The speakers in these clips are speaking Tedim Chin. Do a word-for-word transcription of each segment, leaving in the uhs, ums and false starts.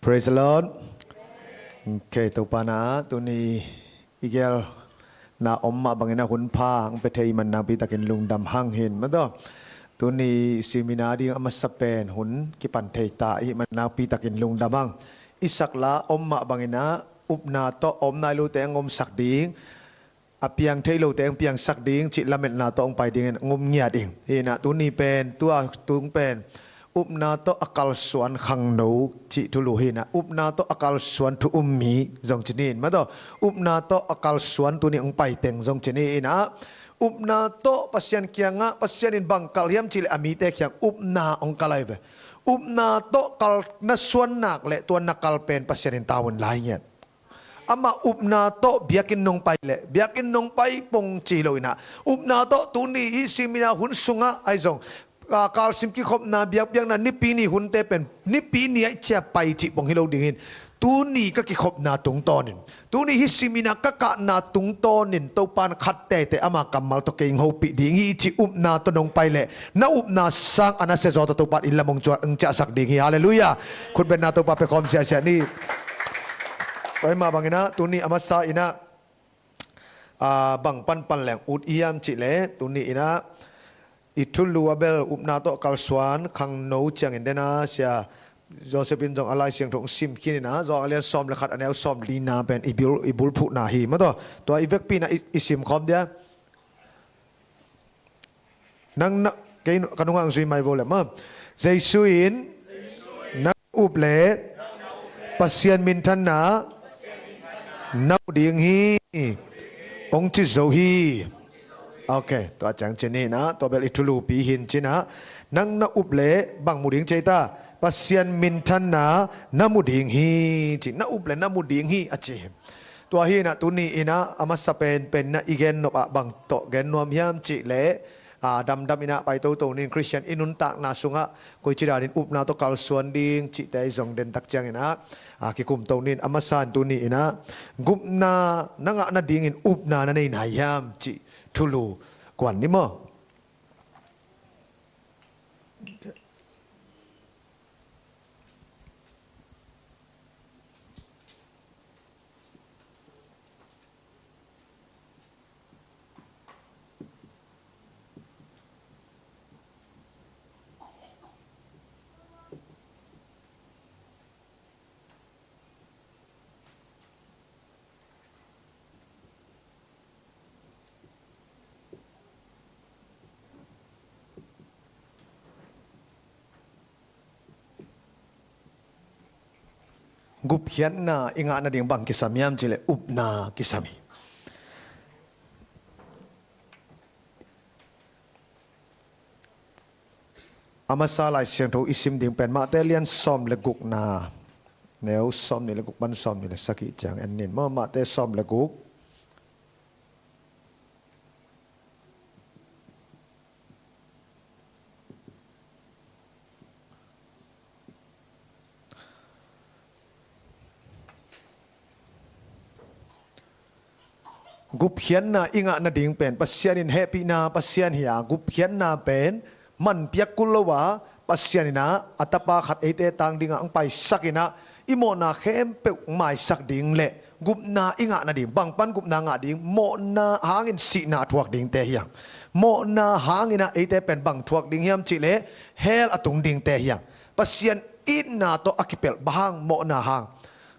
Praise the Lord. Okay, Topa na tuni i gelna om mah bangin a hun pha ang pe thei man nakpi takin lungdam hang hin. Mataw, tuni seminar ding a masa pen hun kipan thei ta i man nakpi takin lungdam hang. I sakla om mah bangin a upna tawh om nai lute ang omsak ding, a piang thei lote ang piangsak ding cih lametna tawh ang pai dingin ngum ngiat ing. Hinah tuni pen tua tung pen upna tawh a kalsuan khangno cih thulu hinah upna tawh a kalsuan thu um mi zong cini in. Mataw, upna tawh a kalsuan tuni ang pai teng zong cini inah upna tawh Pasian kiangah Pasian in bang kal hiam cih leh a mite kiang upna ang kal ai ve. Upna tawh kal na suan nak leh tua na kal pen Pasian in tavuan lai ngiat. Amah upna tawh biakinn nong pai leh biakinn nong pai pong ci lo inah upna tawh tuni i seminar hun sungah ahi zong, a, kalsim kikhopna biakpiakna nipi ni hunte pen nipi ni aih cia pai cih pong hi lo dingin tuni ka kikhopna tungtawnin, tuni hi seminar ka kahna tungtawnin Topan khat teitei ama kammal tawh kei ing hopih ding hi cih upna tawh nong pai leh na upna sang a nasia zaw tawh Topan i lam ong cuah ong ciahsak ding hi. Halleluiah. Khutbetna Topa pia khawm siahsiah ni. Tua hi mah banginah tuni a masa inah, a, bang panpan leng ut i hiam cih leh tuni inah i thulu a bel upna tawh kalsuan khangno ciangin dena sia Joseph in zong a Lai Siangtho ong sim khin inah Johan a lian sawm le khat a neu sawm lina pen i bul, i bulphuhna hi. Mataw, tua i vekpi inah i, i sim khawm dia. Nang na, kei ka nungah ang zui mai vo le maw. Jesu in nang up le Pasian minthanna na mu ding hi. Ong ci zo hi. Ok, tua ciang cini inah tua bel i thulupi hin cinah nang na up le bang mu ding cei ta, Pasian minthanna na mu ding hi ci, na up le na mu ding hi a ci hi. Tua hi inah tuni inah a masa penpen inah i gen nop ah bang tawh gen nuam hiam cih leh, a, damdam inah pai toto nin Khristian i nuntakna sungah koici danin upna tawh kalsuan ding cihte i zong dentak ciang inah, a, kikum to nin a masa in tuni inah gupna na ngah nadingin upna na nei nai hiam cih thulu kuan ni maw. Gupkhiatna i ngah nading bang kisam hiam cih leh upna kisam hi. A masa Lai Siangtho i sim ding pen Mahte lian sawm le gukna, neu sawm nih le guk pan sawm nih le sagih ciang en nin maw. Mahte sawm le guk. Gupkhiatna i ngah nading pen Pasian in hehpihna Pasian hi a, gupkhiatna pen man piak kul lo a, Pasian inah a tapa khat eite tang dingah ang paisak inah i mawhna khempeuh maisak ding le gupna i ngah nading, bang pan gupna ngah ding, mawhna hangin sihna a thuak dingte hiang. Mawhna hangin ah eite pen bang thuak ding hiam cih leh hell a tung dingte hiang. Pasian itna tawh a kipelh bang hang mawhna hang.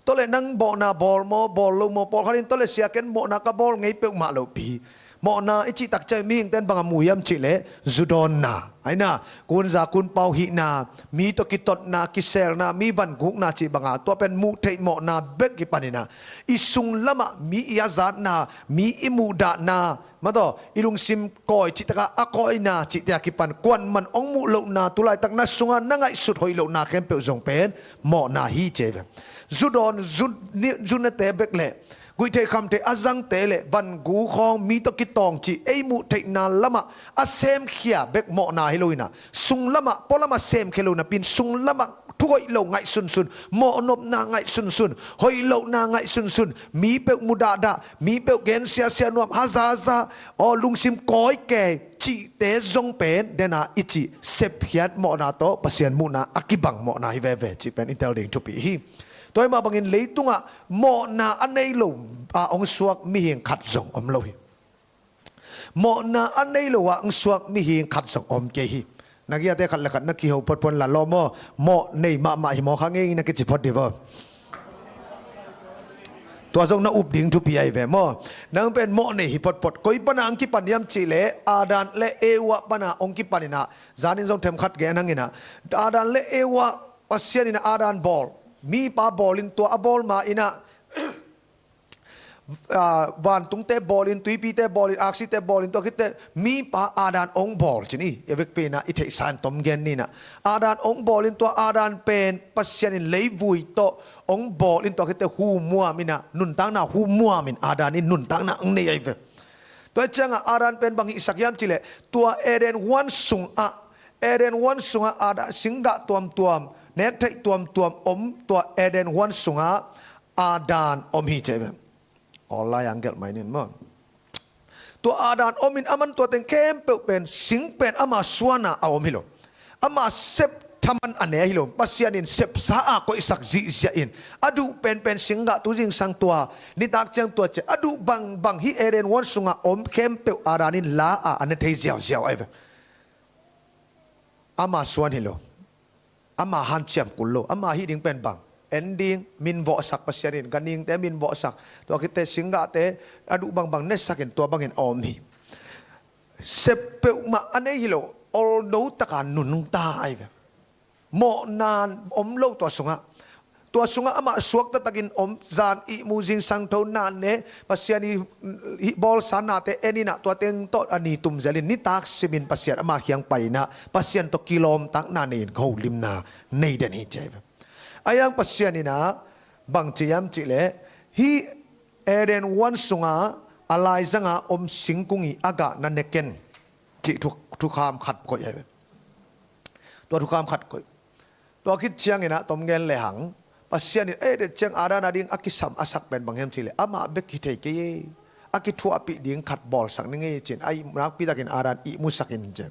Tua leh nang mawhna bawl maw, bawl lo maw, pawlkhat in tua leh sia ken mawhna ka bawl ngei peuhmah lohpi. Mawhna i cih takciang mihingte in bang a mu hiam cih leh zu dawnna. Aina, kunza kunpau hihna, mi tawh kitotna, kiselna, mi vangukna cih banga tua pen muh theih mawhna bek kipan inah i sung lamah mi i a zatna, mi i muhdahna, mataw, i lungsim kawi cih takah a kawina cihte a kipan kuaman ong muh lohna, tulaitak na sungah na ngaihsut hoih lohna khempeuh zong pen mawhna hi ci ve. Zu dawn, zu ni-, zu nate bek le guih theih kham theih a zangte le vanguk khawng, mi tawh kitawng cih ei muh theihna lamah a semkhia bek mawhna hi lo inah sung lamah pualam a semkhia lo napi in sung lamah thu hoih lo ngaihsunsun, mawhnopna ngaihsunsun, hoih lohna ngaihsunsun, mi peuh mudahdah, mi peuh gensiasia nuam, hazaza, aw lungsim kawikei cihte zong pen dena i cih sepkhiat mawhna tawh Pasian muhna a kibang mawhna hi veve cih pen i tel ding thupi hi. Tua hi mah bangin leitungah mawhna a nei lo a hong suak mihing khat zong om lo hi. Mawhna a nei lo a hong suak mihing khat zong om kei hi. Na giate khat le khat na kiho photphot la lawm aw. Mawh nei mahmah hi maw, kha ngei na kici phot dih aw. Tua zong na up ding thupi ahi ve maw. Nang pen mawh nei hi photphot. Koi pana hong kipan hiam cih leh Adam le Eva pana hong kipan inah, zanin zong themkhat gen hang inah, Adam le Eva, Pasian inah Adam bawl, mipa bawl in, tua a bawl ma inah, ah, vantungte bawl in, tuipite bawl in, aksite bawl in, tua khit teh mipa Adam hong bawl ci ni. A vekpi inah i theihsa in tom gen ni inah, Adam hong bawl in, tua Adam pen Pasian in leivui tawh hong bawl in, tua khit teh humuam inah, nuntakna humuam in Adam in nuntakna hong nei ahi ve. Tua ciangah Adam pen bang hihsak hiam cih leh, tua Eden huan sungah, Eden huan sungah Adam singgah tuamtuam, nek theih tuamtuam om tua Eden huan sungah Adam om hi ci ahi ve. Aw lai ang gelh mai ning maw. Tua Adam om in, aman tua teng khempeuh pen, sing pen ama suana a om hi lo. Ama sep thaman a ne hi lo. Pasian in sepsa a koihsak zihziah in, a duh penpen singgah tu zingsang tua, nitak ciang tua ci a, a duh bangbang hih Eden huan sungah om khempeuh Adam in la a, a ne thei ziauziau ahi ve. Ama suan hi lo. Ama hanciam kul lo. Ama hih ding pen bang, en ding, minvawhsak, Pasian in ganhingte minvawhsak, tua khit teh singgahte a duh bangbang nesak in, tua bangin a om hi. Sep peuhmah a nei hi lo, oldo taka nungta ahi ve. Mawhna om lo tua sungah. Tua sungah amah suakta takin om, zan ihmu, zingsang tho na ne, Pasian i, i bawlsa nate en inah, tua teng tawh a ni tum zelin, nitak simin Pasian ama kiang pai inah, Pasian tawh kilawmtakna nei in, holimna nei den hi ci ahi ve. Ahi hang Pasian inah bang ci hiam cih leh, hih Eden huan sungah a laizangah om singkung i a gah na ne ken, cih thu, thukham khat koih ahi ve. Tua thukham khat koih. Tua khit ciang inah tom gen le hang, Pasian in, eh, det ciang Adam a ding a kisam a sak pen bang hiam cih leh, amah bek hi thei kei e. A kithuahpih ding khat bawlsak ning e ci-in, a ihmut nakpi takin Adam ihmusak in ci.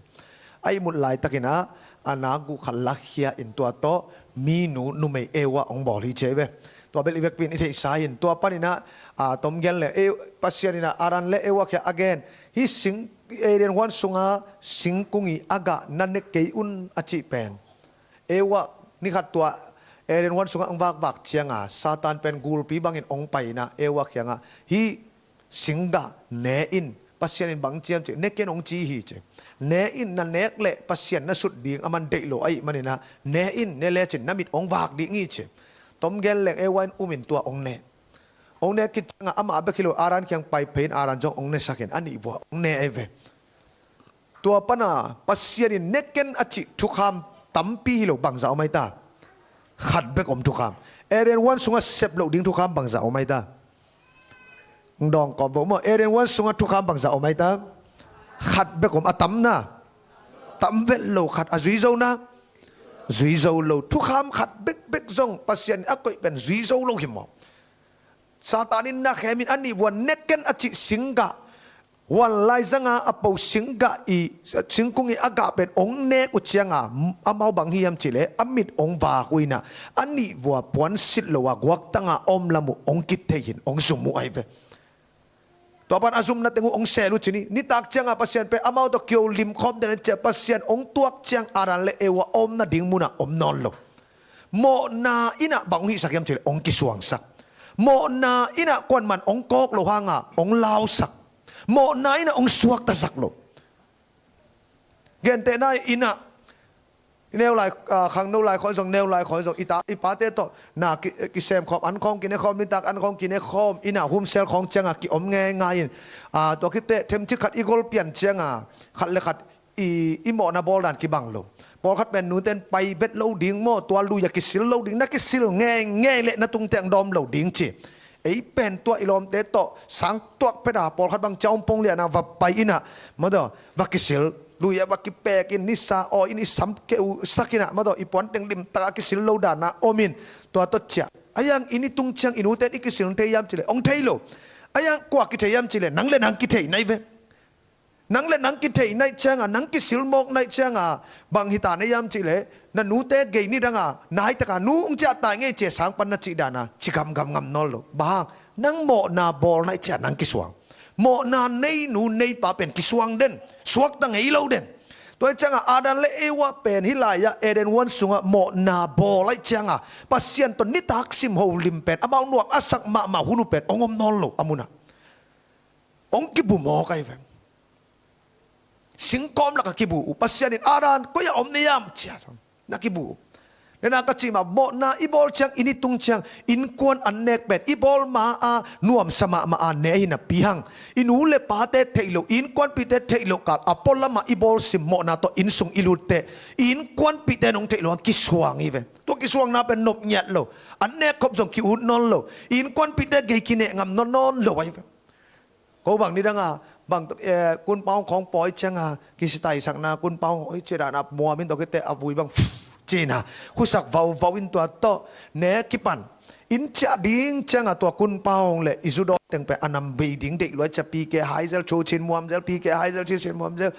A ihmut laitak inah, a nak guh khat lakhia in, tua tawh minu numei Eva hong bawl hi ci ahi ve. Tua bel i vekpi in i theihsa in, tua pan inah, a, tom gen le, e, Pasian inah Adam le Eva kiang a gen, hih sing, Eden huan sunga singkung i a gah na ne kei un a cih pen, Eva, nikhat tua Eden huan sungah hong vakvak cianga Satan pen gulpi bangin hong pai inah Eva kiangah, hih singgah ne in, Pasian in bang ci hiam cih, ne ken hong ci hi ci. Ne in, na nek leh Pasian na sut ding aman deih lo ahih maninah, ne in, ne lecin na mit hong vak ding hi ci. Tom gen leng Eva in um in tua hong ne. Hong ne khit ciangah amah bek hi lo, Adam kiang pai phei in Adam zong hong nesak in, a nih vua hong ne ahi ve. Tua pana Pasian in ne ken a cih thukham tampi hi lo, bangzah om ahi ta? Khat bek om thukham. Eden huan sungah sep loh ding thukham bangzah om ahi ta? Dawng kawm vo maw, Eden huan sungah thukham bangzah om ahi ta? Khat bek om, a tam na? Tam vet lo, khat a zui zo na? Zui zo lo. Thukham khat bekbek zong Pasian in a koih pen zui zo lo hi maw? Satan in na khemin a nih vua ne ken a cih singgah, huan laizanga a po singgah i, singkung i a gah pen hong nek uh cianga, amau bang hiam cih leh a mit hong vak uh inah, a nih vua puansilh lo a guaktanga a om lam uh hong kip thei hin hong zum uh ahi ve. Tua pan a zumna teng uh hong sel uh ci ni. Nitak cianga Pasian pen amau tawh kiho limkhawm den a cih, Pasian hong tuak ciang Adam le Eva a omna ding munah om nawn lo. Mawhna inah bang hong hihsak hiam cih leh hong kisuangsak. Mawhna inah kuaman hong kawk lo hanga hong lausak. Mawhna inah hong suaktasak lo. Gentehna inah, i neu lai, ah, khangno lai khawng zong, neu lai khawng zong, i ta, i pate tawh na ki, kisem khawm, an khawng kine khawm, nitak an khawng kine khawm, inah humsel khawng cianga kiom ngeingai in, ah, tua khit teh themcik khat i golpian cianga khat le khat i, i mawhna bawldan kibang lo. Pawlkhat pen nuten pai vet lo ding maw, tua lui a kisil lo ding, na kisil ngeingei leh na tungteng dawm lo ding ci. Ei pen tua i lawmte tawh sang tuak phet a, pawlkhat bang ciampong liana va pai inah, madaw, va kisil, lui a va kipek in, nisa aw in i sam keusak inah, madaw, i puanteng limtak a kisil lo dana om in, tua tawh ciah. Ahi hang i ni tung ciang i nuten i kisil thei hiam cih leh hong thei lo. Ahi hang kua kithei hiam cih leh nang le nang kithei na hi ve. Nang le nang kitheih naih cianga, nang kisilmawk naih cianga, bang hita na hiam cihleh, na nute gei nidanga naitaka nu hong ciahtai ngei cia sang pan na cih dana ci gamgam ngam nawn lo. Bang hang? Nang mawhna bawl naih cia nang kisuang. Mawhna nei nu nei pa pen kisuang den, suakta ngei lo den. Tua hi cianga Adam le Eva pen hih lai-ah Eden huan sungah mawhna bawl aih cianga Pasian tawh nitak sim holim pen amau nuam a sak mahmah hun uh pen hong om nawn lo a munah. Hong kibu mawk ahi ve. Singkawm lakah kibu uh. Pasian in Adam, koi-ah om na hiam cia na kibu uh. Nena ka cih mah, mawhna i bawl ciang, inn i tung ciang, innkuan an nek pen i bawl ma-a nuamsa mahmah a ne hi napi hang, i nu le pate theih loh, i innkuanpihte theih loh kal a pualamah i bawl sim mawhna tawh inn sung i lutte, i innkuanpihte nong theih loh hang kisuang hi ve. Tua kisuangna pen nop ngiat lo. An nek khop zong ki-ut nawn lo. I innkuanpihte gei kineh ngam nawn nawn lo ahi ve. Ko bang nidanga bang, eh, kunpau khawng pawi cianga kisitaisakna kunpau hoi cidana muam in tawh kite a vui bang cina khusak vauvau in tua tawh ne kipan. Inn ciah ding cianga tua kunpau hong le i zu dawn teng pen a nam bei ding deih luai cia pike hai zel, cu cin muam zel, pike hai zel, ci cin muam zel,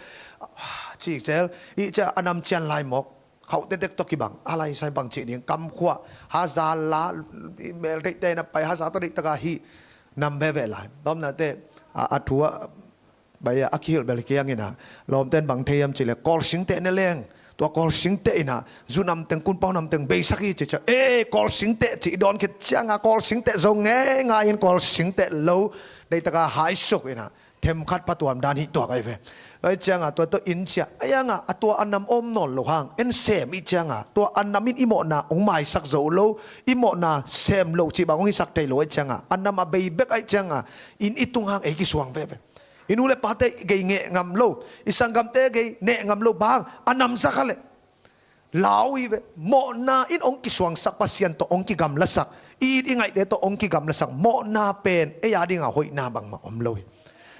ci zel, i cia a nam cian lai mawk. Khauh tetek tawh kibang a lai sai bang cih ding, kamkhua haza la, mel deihte na pai haza tawh deihtaka hih nam veve lai. Tawmnate a, a thu a bai a kihilh bel kiangina lawmten bang thei hiam cihleh kawlsingte ne leng, tua kawlsingte ina zu namteng kunpau namteng beisak hi cicia, e kawlsingte cih dawn khit cianga kawlsingte zo ngeingai in kawlsingte lo deitaka haisuk ina themkhat patuam dan hih tuak ahi ve. Ahi cianga tua tawh inn ciah ahi anga a tua a nam om nawn lo hang en sem ih cianga tua a nam in i mawhna hong maisak zo lo, i mawhna sem lo cih bang hong hisak thei lo ahi cianga a nam a bei bek ahi cianga inn i tung hang ei kisuang veve. I nu le pate gei ngeh ngam lo, i sanggamte gei neh ngam lo, bang a nam zak a leh lau hi ve. Mawhna in hong kisuangsak, Pasian tawh hong kigamlasak, i it i ngaihte tawh hong kigamlasak mawhna pen ei a dinga hoihna bangmah om lo hi.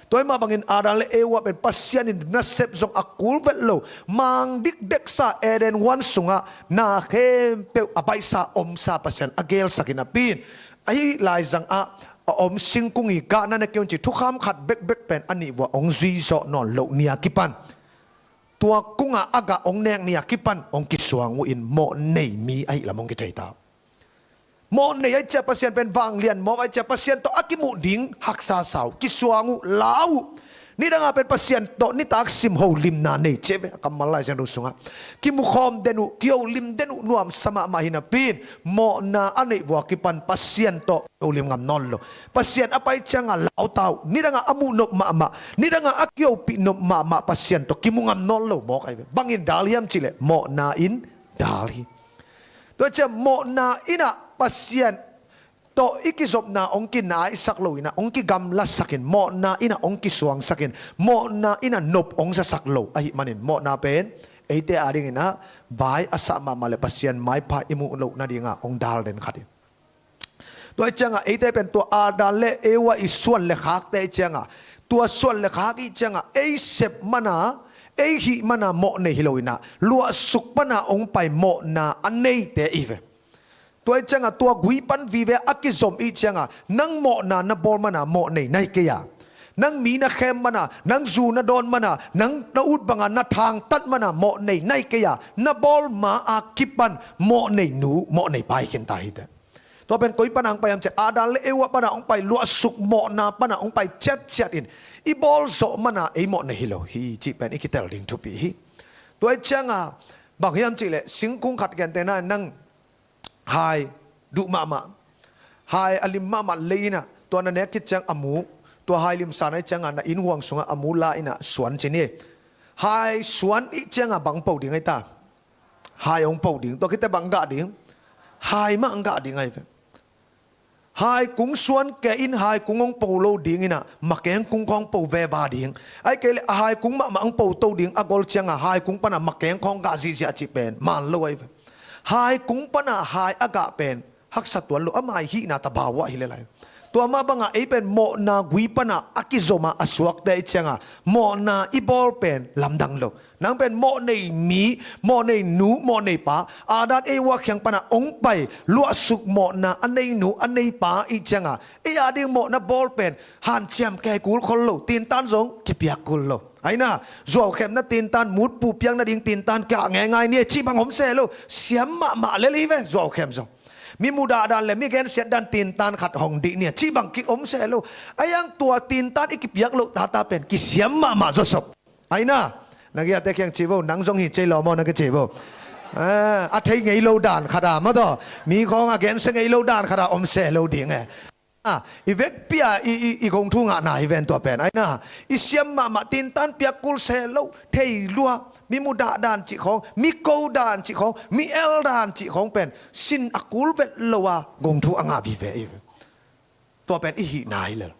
Tua hi mah bangin Adam le Eva pen Pasian in nasep zong a kul vet lo, mang dikdeksa Eden huan sungah na khempeuh a baihsa omsa Pasian a gelsak hi napi in, ahi laizang ah a om singkung hi, gah na ne kei un ci thukham khat bekbek pen a nih vua hong zui zawh nawn loh ni a kipan, tua kungah a gah hong nek ni a kipan hong kisuang uh in mawh nei mi ahih lam hong kithei ta uh. Mawh nei ahi cia Pasian pen vanglian mawk ahi cia Pasian tawh a kimuh ding haksa sa uh, kisuang uh, lau uh. Nidanga pen Pasian tawh nitak sim holimna nei cia ve, a kammal Lai Siangtho sungah kimukhawm den uh, kiholim den uh nuamsa mahmah hi napi in, mawhna a neih vua kipan Pasian tawh holim ngam nawn lo. Pasian a pai cianga lau ta uh, nidanga a muh nop mahmah, nidanga a kihopih nop mahmah Pasian tawh kimu ngam nawn lo mawk ahi ve. Bangin dal hiam cihleh mawhna in dal hi. Tua ciah mawhna innah Pasian tawh i kizopna hong kinaisak lo innah hong kigamlasakin, mawhna innah hong kisuangsakin, mawhna innah nop hong zasak lo ahih manin mawhna pen eite a dinginah vai a sah mahmah le Pasian maipha i muh loh nadinga hong dal den khat hi. Tua ih cianga eite pen tua Adam le Eva i suan le khakte ih cianga, tua suan le khak ih cianga ei sep mana, ei hih mana mawh nei hi lo innah luahsuk pana hong pai mawhna a neite ih ve. Tua ih cianga tua gui pan vive a kizom ih cianga nang mawhna na bawl mana mawh nei na hi kei a, nang mi na khem mana, nang zu na dawn mana, nang na ut banga na thangtat mana mawh nei na hi kei a, na bawl ma a kipan mawh nei nu mawh nei pa hi khinta hi teh. Tua pen koi pana hong pai hiam ciah Adam le Eva pana hong pai luahsuk mawhna pana hong pai ciatciat in i bawl zawh mana ei mawh nei hi lo hi cih pen i kitel ding thupi hi. Tua ih cianga bang hiam cihleh singkung khat gentehna nang hai duh mahmah, hai a lim mahmah lei innah tua na nek khit ciang a mu, tua hai limsa na ih cianga na innhuang sungah a mu la innah suan ci ni. Hai suan ih cianga bang po ding ahi ta? Hai hong po ding. Tua khite bang gah ding? Hai mah hong gah ding ahi ve. Hai kung suan kei in hai kung hong po lo ding innah makeng kung khawng po veva ding. Ahi kei le a hai kung mahmah hong po to ding a gol cianga hai kung pana makeng khawng gah zihziah cih pen man lo ahi ve. Hai kung pana hai a gah pen haksa tuan lo, ama ih hihna tabau ah hi le lai. Tua mah banga ei pen mawhna gui pana a kizoma a suakte ih cianga mawhna i bawl pen lamdang lo. Nang pen mawh nei mi, mawh nei nu, mawh nei pa, Adam Eva kiang pana hong pai luahsuk mawhna a nei nu a nei pa ih cianga ei a ding mawhna bawl pen hanciam kei kul khol lo, tintan zong kipiak kul lo. Aina, zuaukhem na tintan, mutpu piang nading tintan kah ngeingai ni e cih bang om se lo. Siam mahmah lel hi ve, zuaukhem zong. Mi mudah dan le mi gensiat dan tintan khat hong dih ni e cih bang ki om se lo. Ahi hang tua tintan i kipiak loh tata pen kisiam mahmah zawsop. Aina, na giate kiang ci vo, nang zong hi cei lawm aw na kici vo. Ah, a thei ngei lo dan khat a maw taw, mi khawng a gensia ngei lo dan khat a om se lo ding e. Ah, i vekpi a i, i, i gong thu ngahna hi ven tua pen. Aina, i siam mahmah tintan piak kul se lo, thei lua, mi mudah dan cih khawng, mi ko dan cih khawng, mi el dan cih khawng pen sin a kul vet lo a gong thu a ngah vive i ve. Tua pen i hihna hi lel.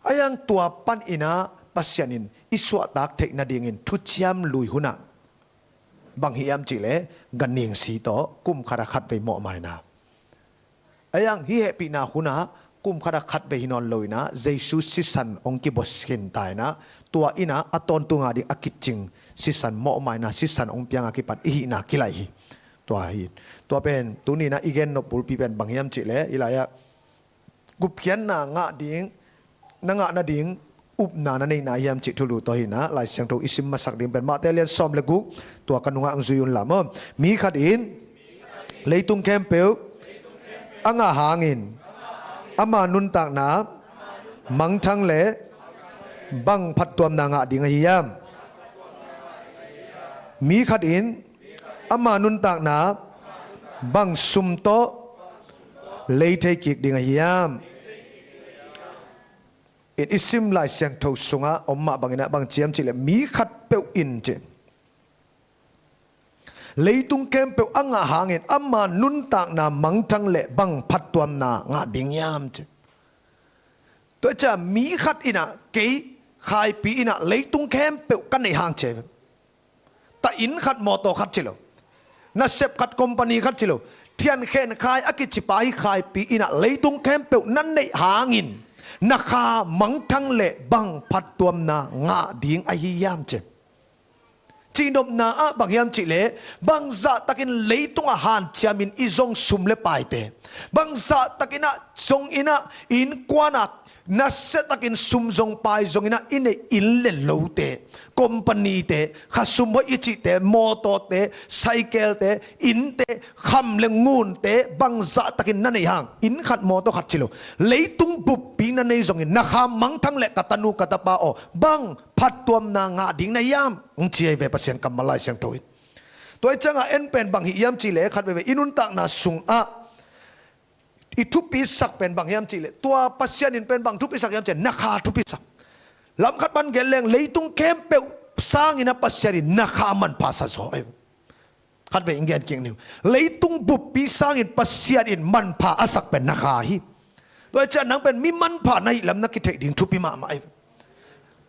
Ahi hang tua pan inah Pasian in i suahtak theih nadingin thuciam lui hunah bang hi hiam cihleh ganhing si tawh kum khat a khat vei mawhmaina. Ahi hang hih hehpihna hunah kum khat a khat vei hi nawn lo inah Jesu sisan hong kibuakin ta inah tua inah a tawntung a ding a kicing sisan mawhmaina sisan hong piang a kipan i hihna kilaih hi. Tua hi. Tua pen tuni inah i gen nop bulpi pen bang hiam cihleh i lai-ah gupkhiatna ngah ding, na ngah nading upna na neihna hiam cih thulu tawh hinah Lai Siangtho i sim masak ding pen Matthai lian sawm le guk, tua ka nungah ang zui un la maw. Mi khat in leitung khempeuh a ngah hangin ama nuntakna mangthang le bang phattuamna ngah ding ahi hiam? Mi khat in ama nuntakna bang sum tawh lei thei kik ding ahi hiam? In i sim Lai Siangtho sungah om mah banginah bang ci hiam cihleh mi khat peuh in ci. Leitung khempeuh a ngah hangin ama nuntakna mangthang le bang phattuamna ngah ding hiam ci. Tua ciah mi khat inah kei Khaipi inah leitung khempeuh ka neih hang ci. Ta inn khat mawtaw khat ci lo, nasep khat company khat ci lo, thiankhen khai a kicipa hi Khaipi inah leitung khempeuh na neih hangin na kha mangthang le bang phattuamna ngah ding ahi hiam ci. Cihnopna ah bang hiam cihleh bangzahtakin leitungah hanciamin i zong sum le paite, bangzahtakinah zonginah innkuanah nasiatakin sum zong pai zonginah i neih inn le lote, companyte, khasum hoih i cihte, mawtawte, saikelte, innte, kham le ngunte bangzahtakin na neih hang inn khat mawtaw khat ci lo, leitung buppi na nei zongin na kha mangthang le ka tanu ka tapa aw bang phattuamna ngah ding na hiam? Hong ci ahi ve Pasian kammal Lai Siangtho in. Tua ih ciangah en pen bang hi hiam cihleh khat veve i nuntakna sungah i thupisak pen bang hiam cihleh tua Pasian in pen bang thupisak hiam cihleh na kha thupisak. Lamkhat pan gen leng leitung khempeuh sangin a Pasian in na kha manpha sa zaw. Khat vei in gen kik ning. Leitung buppi sangin Pasian in manpha a sak pen na kha hi. Tua ih ciah nang pen mi manpha na hih lam na kitheih ding thupi mahmah hi.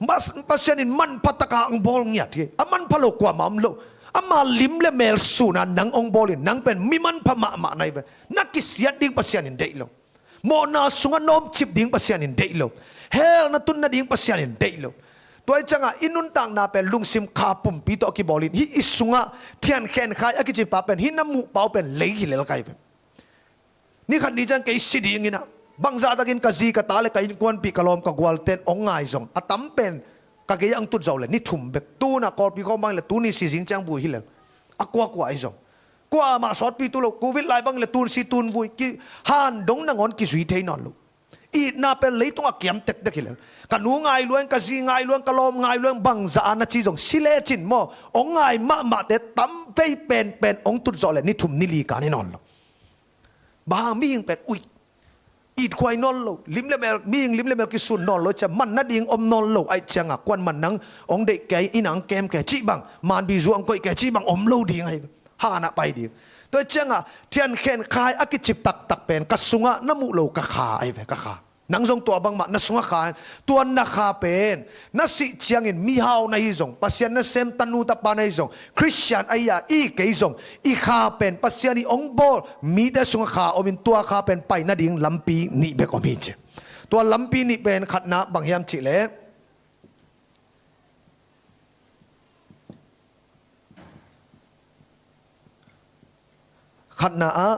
Mas-, Pasian in manpha taka hong bawl ngiat hi. A manpha lo kuamah om lo. Ama lim le mel suna nang hong bawlin nang pen mi manpha mahmah na hi ve. Na kisiat ding Pasian in deih lo. Mawhna sungah na omcip ding Pasian in deih lo. Hell na tun nading Pasian in deih lo. Tua ih ciangah i nuntakna pen lungsim kha pumpi tawh a kibawlin hih i sungah thiankhen khai a kicipa pen hih na muhpa uh pen lei hi lel ka hi ve. Ni khat ni ciang kei si dinginah bangzahtakin ka zi ka ta le ka innkuanpih ka lawm ka gualten hong ngai zong a tam pen ka gei ang tut zawh le ni thum bek, tuna Kawlpi khawng bang le tuni si zing ciang vui hi lel. A kuakua ahi zong kuamah sawtpi tu lo, covid lai bang le tun si tun vui, ki han dong nangawn kizui thei nawn lo. Itna pen leitung a kiam tektek hi lel. Ka nu ngai luang, ka zi ngai luang, ka lawm ngai luang, bangzah a na ci zong si lecin maw, hong ngai mahmahte tam vei penpen hong tut zawh le ni thum ni li kan hi nawn lo. Bang hang mihing pen ui, it khuai nawn lo, lim le mel, mihing lim le mel kisun nawn lo, cia man nading om nawn lo, aih cianga kuan man nang hong deih kei, inn ang kem kei cih bang, manbi zu ang koih kei cih bang om lo ding ahi. Hanah pai ding. Tua cianga thiankhen khai a kicip taktak pen ka sungah na muh lo ka kha ahi ve, ka kha. Nang zong tua bangmah na sungah kha in, tua na kha pen na sih ciangin mihau na hi zong, Pasian nasem tanu tapa na hi zong, Khristian ahi a i kei zong, i kha pen Pasian i hong bawl mite sungah kha omin tua kha pen pai nading lampi nih bek om hi ci. Tua lampi nih pen khatna bang hiam cihleh khatna ah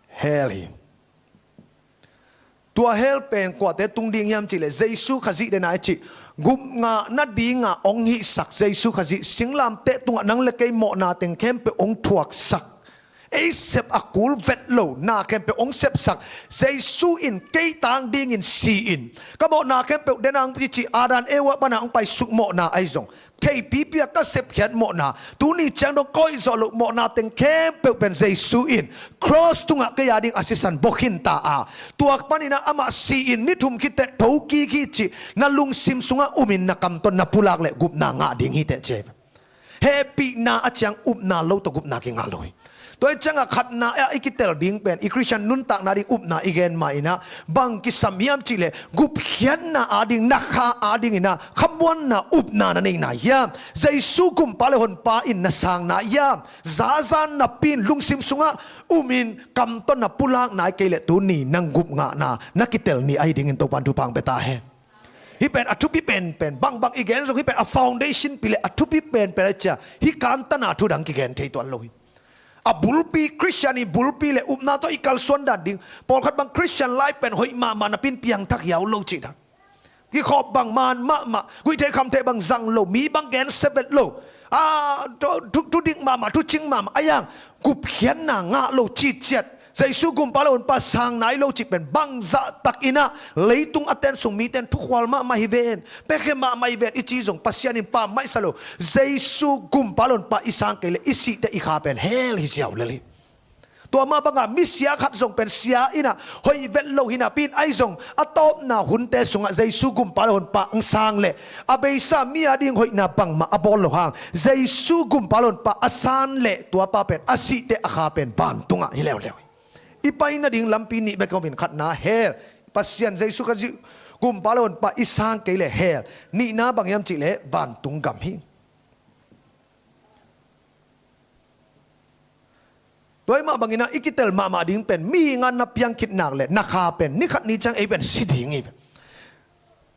hell hi. Tua hell pen kuate tung ding hiam cihleh Jesu Khazih dena i cih Gupngah nadinga hong hihsak Jesu Khazih, singlamteh tungah nang le kei mawhna teng khempeuh hong thuaksak, ei sep a kul vet lo na khempeuh hong sepsak Jesu in kei tang dingin si-in, ka mawhna khempeuh dena hong pici, Adam Eva pana hong paisuk mawhna ahi zong, theipipi a ka sepkhiat mawhna, tuni ciang dong ka hoih zawh loh mawhna teng khempeuh pen Jesu in cross tungah kei a ding a sisan bawkhin ta a, tua paninah amah si-in ni thum khit teh thokik hi cih na lungsim sungah umin na kamtawn na pulak leh gupna ngah ding hi teh ci. Hehpihna a ciang upna lo tawh gupna kingah lo hi. Tua hi ciangah khatna ah i kitel ding pen, i Khristian nuntakna ding upna i gen ma inah bang kisam hiam cihleh, gupkhiatna ading, na kha adinginah khamuanna upna na neihna hiam? Jesu Gumpa le Honpa in na sangna hiam? Zazan napi-in lungsim sungah umin kamtawn na pulakna hi kei leh tuni nang gupngahna na kitel ni ahi dingin Topan thupha hong pia ta hen. Hih pen a thupi penpen, bangbang i gen zong hih pen a foundation pi le a thupi penpen a cia, hih kantana thu dang kigen thei tuan lo hi. A bulpi, Khristian i bulpi le upna tawh i kalsuan dan ding, pawlkhat bang Khristian lai pen hoih mahmah napi-in piangthak hiau lo cih dan. Kikhawp bang man mahmah, guihtheih khamtheih bang zang lo, mi bang gensia vet lo, a, thu, thu, thudik mahmah, thucing mahmah, a yang gupkhiatna ngah lo citciat, Jesu Gumpa le Honpa sang nai lo cih pen bangzah takinah leitung a ten sung mite in thukhual mahmah hi ven, pekhe mahmah hi ven i ci zong Pasian in pammaihsa lo. Jesu Gumpa le Honpa i sang kei le i sih teh i kha pen hell hi ziau lel hi. Tua mah bangah misia khat zong pen sia inah hoih vet lo hi napi-in ahi zong a tawpna hunte sungah Jesu Gumpa le Honpa ang sang leh a beisa mi a ding hoihna bangmah a bawl lo hang Jesu Gumpa le Honpa a san leh tuapa pen a sih teh a kha pen vantungah hi leuleu hi. I pai nading lampi nih bek om in, khatna hell, Pasian Jesu Khazih Gumpa le Honpa i sang kei le hell, nihna bang hiam cihleh vantung gam hi. Tua hi mah banginah i kitel mahmah ding pen mihing a na piang khit nak le na kha pen ni khat ni ciang ei pen si ding hi.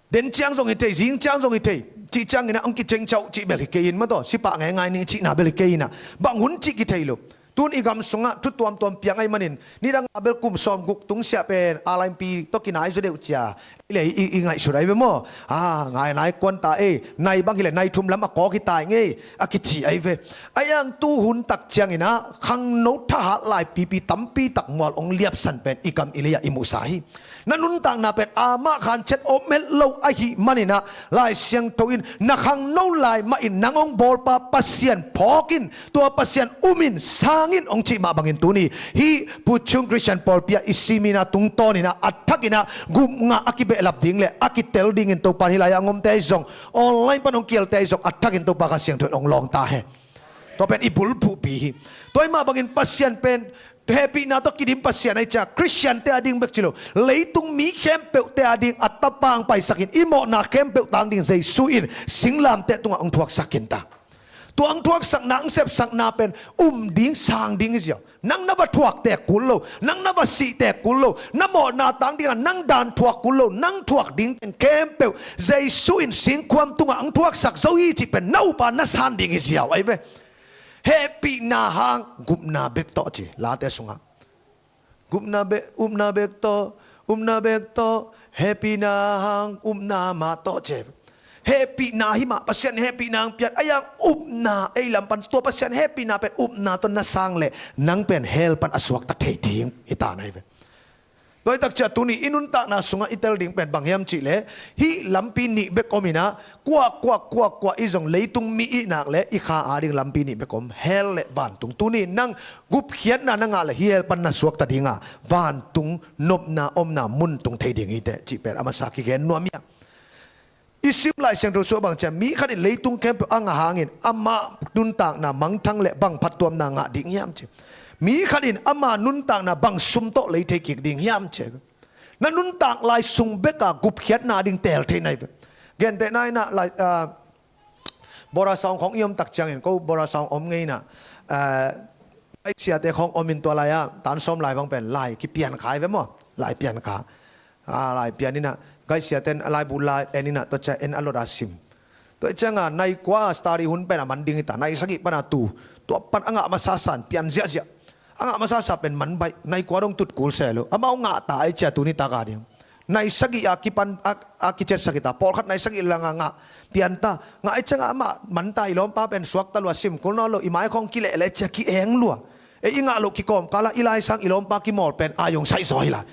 Den ciang zong hi thei, zing ciang zong hi thei, cih cianginah hong kicengcauh cih bel hi kei in maw, tua sipah ngeingai ni cihna bel hi kei inah bang hun cih kithei lo. Tun i gam sungah thu tuamtuam piang ahih manin nidang a bel kum sawmguk tungsiah pen a laimpi tawh kinai zaw deuh cia i le i, i ngaihsut ahi ve maw? A, ngai nai kuan ta ei, nai bang hileh nai thum lam a kawk hi ta i ngei a kici ahi ve. A iang tu hun tak cianginah khangno thahat laipipi tampi tak mual hong liapsan pen i gam i lei-ah i muhsa hi. Na nuntakna pen amah khanciat om het lo ahih maninah Lai Siangtho in na khangno lai mahin nang hong bawlpa Pasian phawk in, tua Pasian umin sangin hong cih mah bangin tuni hih Pu Chung Khristian pawlpi ah i siminah tungtawninah a thakinah gupngah a kibehlap ding le a kitel dingin Topan hih lai-ah hong omte ahi zong, online pan hong kialte ahi zong a thakin Topa Kha Siangtho in hong lawng ta hen. Tua pen i bulphuhpi hi. Tua hi mah bangin Pasian pen hehpihna tawh kidim Pasian ahi ciah Khristiante a ding bek ci lo, leitung mi khempeuhte a ding a Tapa hong paisakin i mawhna khempeuh tang ding Jesu in singlamteh tungah hong thuaksakin ta. Tua hong thuaksakna, hong sepsakna pen um ding sang ding hi ziau. Nang na va thuak tek kul lo, nang na va sih tek kul lo, na mawhna tang dingah nang dan thuak kul lo, nang thuak ding teng khempeuh Jesu in singkhuam tungah hong thuaksak zo hi cih pen na upa na san ding hi ziau ahi ve. Hehpihna hang gupna bek tawh ci, Late sungah. Gupna bek, upna bek tawh, upna bek tawh, hehpihna hang upna mah tawh ci. Hehpihna hi mah, Pasian hehpihna hang pian, a iang upna ei lam pan tua Pasian hehpihna pen upna tawh na sang leh nang pen hell pan a suakta thei ding hi ta na hi ve. Tua hi tak ciah tuni i nuntakna sungah i tel ding pen bang hiam cihleh, hih lampi nih bek om inah, kuah, kuah, kuah, kuah i zong leitung mi i nak le i kha a ding lampi nih bek om, hell le vantung. Tuni nang gupkhiatna na ngah le hih hell pan na suakta dinga vantung nopna omna mun tung thei ding hi teh cih pen a masa kigen nuam hi a. I sim Lai Siangtho sungah bang ciah, mi khat in leitung khempeuh a ngah hangin amah nuntakna mangthang le bang phattuamna ngah ding hiam ci. Mi khat in ama nuntakna bang sum tawh lei thei kik ding hiam ci. Na nuntak lai sung beka gupkhiatna ding teel thei nai ve. Gentehna inah lai, ah, Bora Sawng khong i om tak ciangin, ko Bora Sawng om ngei inah, ah, ai siate khong om in tua lai-ah tan sawm lai bang pen lai kipian khai ve maw, lai pian kha. A, lai pian inah, gaihsiaten a laibu la en inah, tua ciang en a lot a sim. Tua cianga nai kua study hun pen a man ding hita, nai sagih pana tu, tua pan a ngah masa san pian ziahziah. A ngah masa sa pen man baih, nai kua dong tut kul se lo. Amau ngah ta ai cia tuni taka ding. Nai sagih a kipan a, a kiciatsak hi ta. Pawlkhat nai sagih langa ngah pian ta. Ngah i cianga amah man ta, i lawmpa pen suakta lua, sim kul nawn lo, i mai khawng kilehleh cia ki-eng lua. Ei i ngah loh kikawmkala i laisang i lawmpa kimawl pen a yong saihzaw hi lai.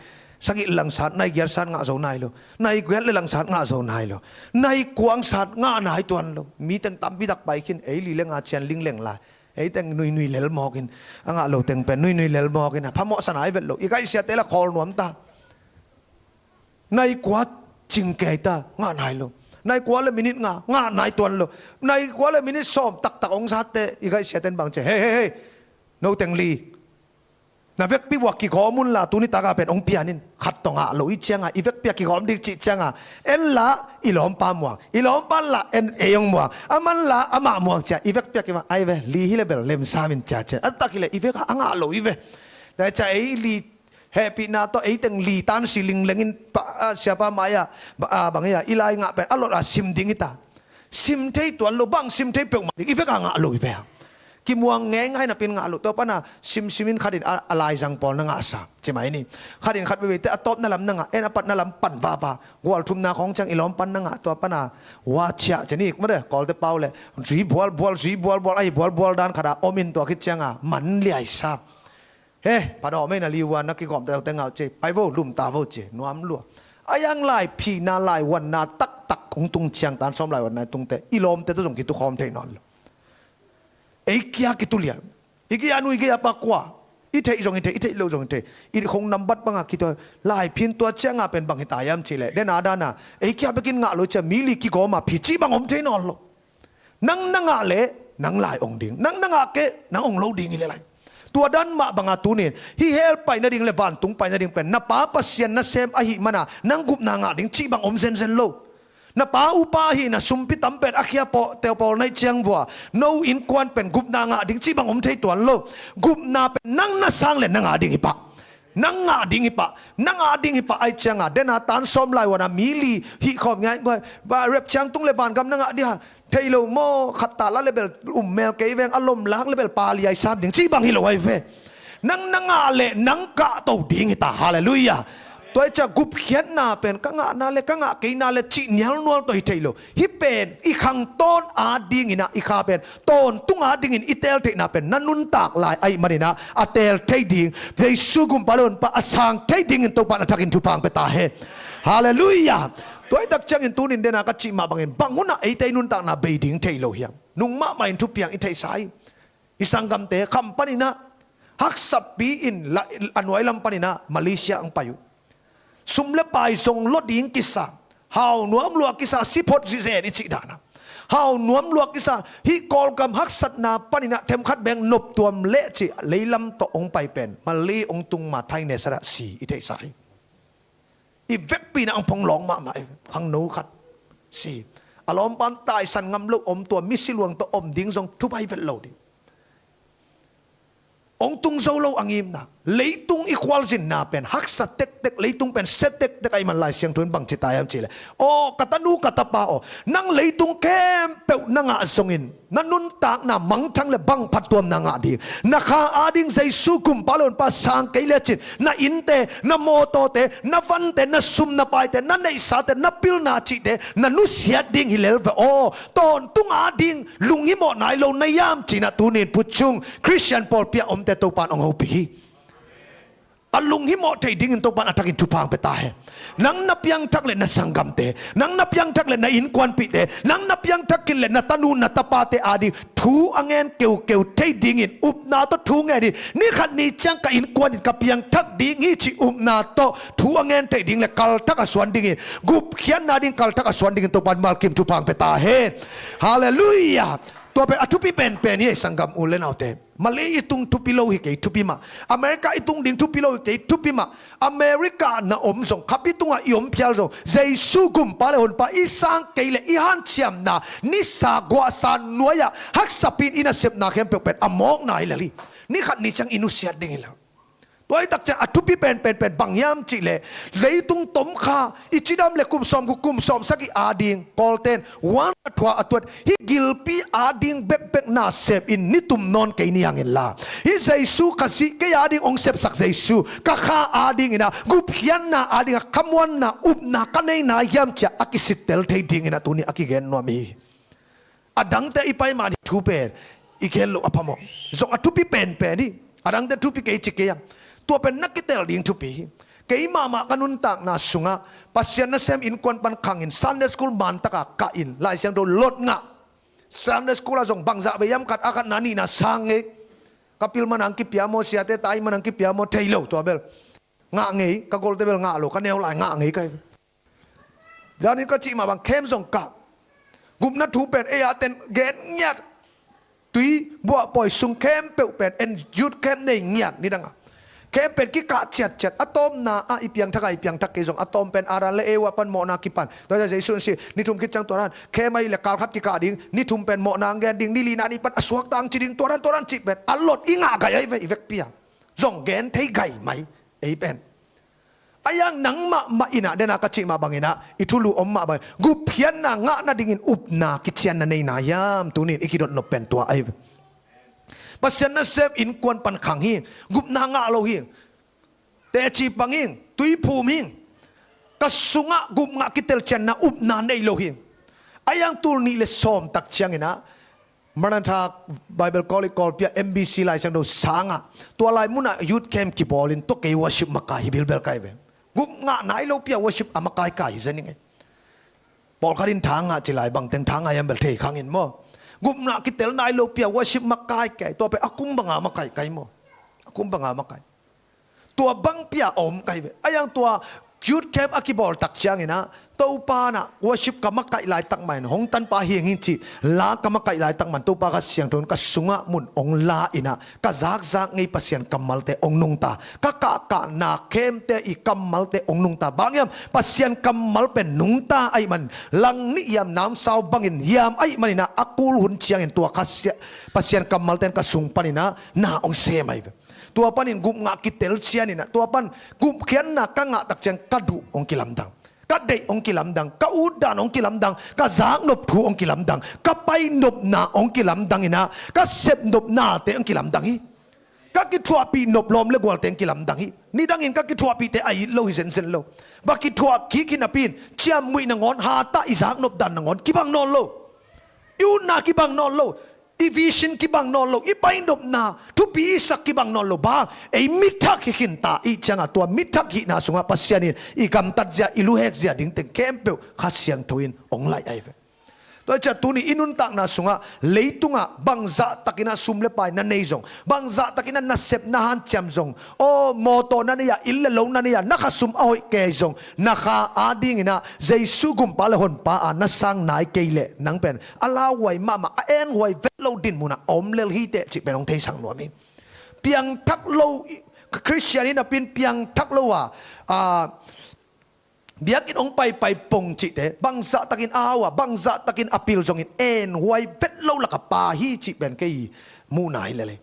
Sagih le langsat, nai giat sat ngah zo nai lo. Nai giat le langsat ngah zo nai lo. Nai kuang sat ngah nai tuan lo. Mi teng tampi tak pai khin, ei li le nga cian lingleng lai. Ei teng nuinui lel mawkin, a ngah lo teng pen nuinui lel mawkin a phamawhsa nai vet lo. I kaihsiate la khawl nuam ta. Nai kua cingkei ta, ngah nai lo. Nai kua le minit nga, ngah nai tuan lo. Nai kua le minit sawm taktak hong zatte, i kaihsiaten bang ci, hei, hei, hei, no teng li. Na vekpi buak kigawm un la, tuni taka pen hong pian in. Khat tawh ngah lo i cianga, i vekpi a kigawm ding cih cianga, en la i lawmpa muang, i lawmpa la en ei hong muang, aman la amah muang cia, i vekpi a kima, ai ve, li hi le bel lemsam in cia cia. A tak hi le, i vek a ngah lo i ve. Cia ei li hehpihna tawh ei teng li tansi linglengin pa, a, siapa mai-ah, ba, a, bang hi a, i lai ngah pen a lot a sim ding hi ta. Sim thei tuan lo, bang sim thei peuhmah ding, i vek a ngah lo i ve. Kimuang ngeingai napin ngah lo, tua pana simsimin khatin a, a laizang pawl na ngahsa. Ci mai ni. Khatin khat veveite a tawpna lam na ngah, en a patna lam pan vava. Gual thumna khawng ciang i lawm pan na ngah, tua pana wa ciah ci ni. Mate, Kawlte pau le zui bual bual, zui bual bual, ahi bual bual dan khata omin tua khit cianga man liaisa. He, padawh mei na liuan na kigawm tawh tengau ci, pai vo, lum ta vo ci, nuam lua. A yang lai phina lai wanna taktak hong tung ciang tan sawm lai wanna tungte, i lawmte tawh zong kitukhawm thei nawn lo. Ei kia kitulian. I kia nu, i kia pa kua. I theih zong i theih, i theih lo zong i theih. I khong nambat banga kitua, lai phin tua cianga pen bang hi ta hiam ci le. Dena dana, ei kia bekin ngah lo cia, mi li kigawma phi ci bang om thei nawn lo. Nang na ngah le nang lai ong ding, nang na ngah kei nang ong lo ding hi le lai. Tua dan mah banga tunin hih hell pai nading le vantung pai nading pen na Pa Pasian nasem ahih mana nang gupna ngah ding cih bang om zenzen lo. Na pa upa ahihna sumpi tam pen a khia pawh teu pawl naih ciang vua no innkuan pen gupna ngah ding cih bang om thei tuan lo. Gupna pen nang na sang le na ngah ding hi pah. Nang ngah ding hi pah, nang ngah ding hi pah, ai cianga dena tan sawm lai wana mi li hih khawm ngai ngai ba rep ciang tung le vangam na ngah ding ha. Thei lo maw, khat ta la le bel um mel kei veng, a lom lak le bel pa liai sam ding cih bang hi lo ai ve. Nang na ngah le nang kah to ding hi ta. Halleluiah. Tua i cia gupkhiatna pen ka ngahna le ka ngah keina le cih nialnual tawh hi thei lo. Hih pen i khangtawn adingin ah i kha pen tawntung adingin i tel theihna pen na nuntak lai ahih manin ah a tel thei ding, Jesu gumpa le honpa a sang thei dingin Topa na thakin thupha hong pia ta hen. Halleluiah. Tua i tak ciangin tunin dena ka cih mah bangin bang hunah eite i nuntakna bei ding thei lo hiam? Nung mahmah in thupiang i theihsa hi. I sanggamte kham paninah haksapi in la, a nuai lam paninah Malaysia ang pai uh. Sum le pai zong lo ding kisa, hau nuam lua kisa, siphot zizen i cih dana. Hau nuam lua kisa, hih Kawlgam haksatna paninah themkhat beng noptuam leh cih leilam tawh ong pai pen Malay ong tung ma thaine sadah si i theihsa hi. I vekpi na ang phong lawng mahmah i khangno khat si. A lawmpan taisan ngam lo om, tua misi luang tawh om ding zong thubai vet lo ding. Ong tung zo lo a ngimna. Leitung i khualzinna pen haksa tektek, leitung pen sia tektek ahih man Lai Siangtho in bangci ta hiam cihleh, aw ka tanu ka tapa aw, nang leitung khempeuh na ngah zongin na nuntakna mangthang le bang phattuamna ngah ding, na kha ading Jesu gumpa le honpa sang kei lecin na innte, na mawtawte, na vante, na sum na paite, na neihsate, na pilna cihte na nusiat ding hi lel ve aw. Tawntung ading lunghimawh nai lo na hiam cinah tunin putcung Khristian pawlpi a omte Topan ong hopih hi. A lunghimawh thei dingin Topan a thakin thupha hong pia ta hen. Nang na piangthak le na sanggamte, nang na piangthak le na innkuanpihte, nang na piangthak khin le na tanu na tapate ading thu a ngen keukeu thei dingin upna tawh thu ngenin, ni khat ni ciang ka innkuanin ka piangthak ding hi cih upna tawh thu a ngen thei ding le kalthak a suan dingin, gupkhiatna ding kalthak a suan dingin Topan malkim thupha hong pia ta hen. Halleluiah. Tua pen a thupi penpen hi ei sanggam u le naute. Malay i tung thupi lo hi kei thupi mah. America i tung ding thupi lo hi kei thupi mah. America na om zong khapi tungah i om phial zong Jesu gumpa le honpa i sang kei le i hanciamna nisa guahsa nuai-ah haksapin i nasepna khempeuh pen a mawkna hi lel hi. Ni khat ni ciang i nusiat ding hi lel. Tua i takciang a thupi penpen pen bang hiam cihleh, leitung tomkha i cidam le kum sawm guk kum sawm sagih ading Kawlten huan a thuah a tuat hih gilpi ading bekbek nasep in nitum nawn kei ni hang inla, hih Jesu Khazih kei ading hong sepsak Jesu ka kha ading inah gupkhiatna ading a khamuanna upna ka neina hiam cia a kisittel thei ding inah tuni a kigen nuam hi. A dangte i pai man hih thu pen i gen loh a phamawh. Zong a thupi penpen hi. A dangte thupi kei ci kei a, tua pen na kitel ding thupi hi. Kei mahmah ka nuntakna sungah Pasian nasem innkuan pan khangin Sunday school mantaka kah in Lai Siangtho lot ngah. Sunday school ah zong bangzah bei hiam khat a khat na nihna sang ngei. Ka pil manang kipia maw, siate tai manang kipia maw thei lo tua bel. Ngah ngei, ka golte bel ngah lo, ka neu lai ngah ngei kai. Danin ka cih mah bang camp zong kah. Gupna thu pen ei a ten gen ngiat. Tui buah pawi sung khempeuh pen en youth camp nei ngiat nidanga. Camp pen kikah ciatciat a tawpna ah i piangthak a i piangthak kei zong a tawm pen aran le eu a pan mawhna kipan. Tua Jesu in si ni thum khit ciang tua ran camp ahi le kal khat kikah ding, ni thum pen mawhna ang gen ding, ni lina ni pan a suakta ang ci ding tua ran tua ran cih pen a lot i ngah gai ahi ve i vekpi a. Zong gen thei gai mai ei pen. A yang nangmah mah inah dena ka cih mah banginah i thulu om mah bangin gupkhiatna ngah nadingin upna kicianna neina hiam tunin i kidotnop pen tua ahi. Pasian nasem innkuan pan khang hi. Gupna ngah lo hi. Teci pang hi. Tui phum hi. Ka sungah gup ngah kitelcianna upna nei lo hi. A yang tul nih le sawm tak cianginah Maranatha Bible College Kawlpi ah M B C Lai Siangtho sangah tua lai munah youth camp kibawlin tua kei worship makai hi bilbel kai ve. Gup ngah nai lopi ah worship a makai kai hi zaning ei. Pawlkhat in tha ngah ci lai bangteng tha ngah hiam bel thei khangin maw. Gup ngah kitel nai lopi ah worship makai kai tua pe a kum banga makai kai maw. A kum banga makai. Tua bangpi a om kai ve. A yang tua youth camp a kibawl tak cianginah Topa nah worship ka makaih laitak man hong tanpa hiang hi cih la ka makaih laitak man Topa Kha Siangtho in ka sungah mun hong la inah ka zakzak ngei Pasian kammalte hong nungta, ka kahkahna khemte i kammalte hong nungta. Bang hiam Pasian kammal pen nungta ahih man lang nih hiam namsau bangin hiam ahih maninah a kul hun ciangin tua Kha Sia-, Pasian kammalte in ka sung paninah na hong sem ahi ve. Tua panin gup ngah kitel cianinah tua pan gupkhiatna ka ngah tak ciang ka duh hong kilamdang, ka deih hong kilamdang, ka utdan hong kilamdang, ka zaknop thu hong kilamdang, ka painopna hong kilamdang inah ka sepnopnate hong kilamdang hi. Ka kithuahpih nop lawm le gualte hong kilamdang hi. Nidangin ka kithuahpihte a it lo hi zenzen lo. Ba kithuah kik hi napi in ciammuih nangawn hatah i zaknopdan nangawn kibang nawn lo. I utna kibang nawn lo. I vision kibang nawn lo, i painopna thupi i sak kibang nawn lo. Bang ei mithak hi khinta i cianga tua mithak hihna sungah Pasian in i gamtat zia i luhek zia dingteng khempeuh Kha Siangtho in hong laih ahi ve. Tua ciah tuni i nuntakna sungah leitungah bangzah takinah sum le pai na nei zong, bangzah takinah nasep na hanciam zong, aw mawtaw na nei-ah inn le lo na nei-ah na khasum a hoih kei zong, na kha adinginah Jesu gumpa le honpa a na sang nai kei leh nang pen a lauhuai mahmah a enhuai vet lo din munah a om lel hiteh cih pen hong theisak nuam hi. Piangthak lo Khristian hi napi in piangthak lo a, a, biakinn hong paipai pong cihte bangzah takin a hau a bangzah takin a pil zongin enhuai vet lo laka pa hi cih pen kei muhna hi lel hi.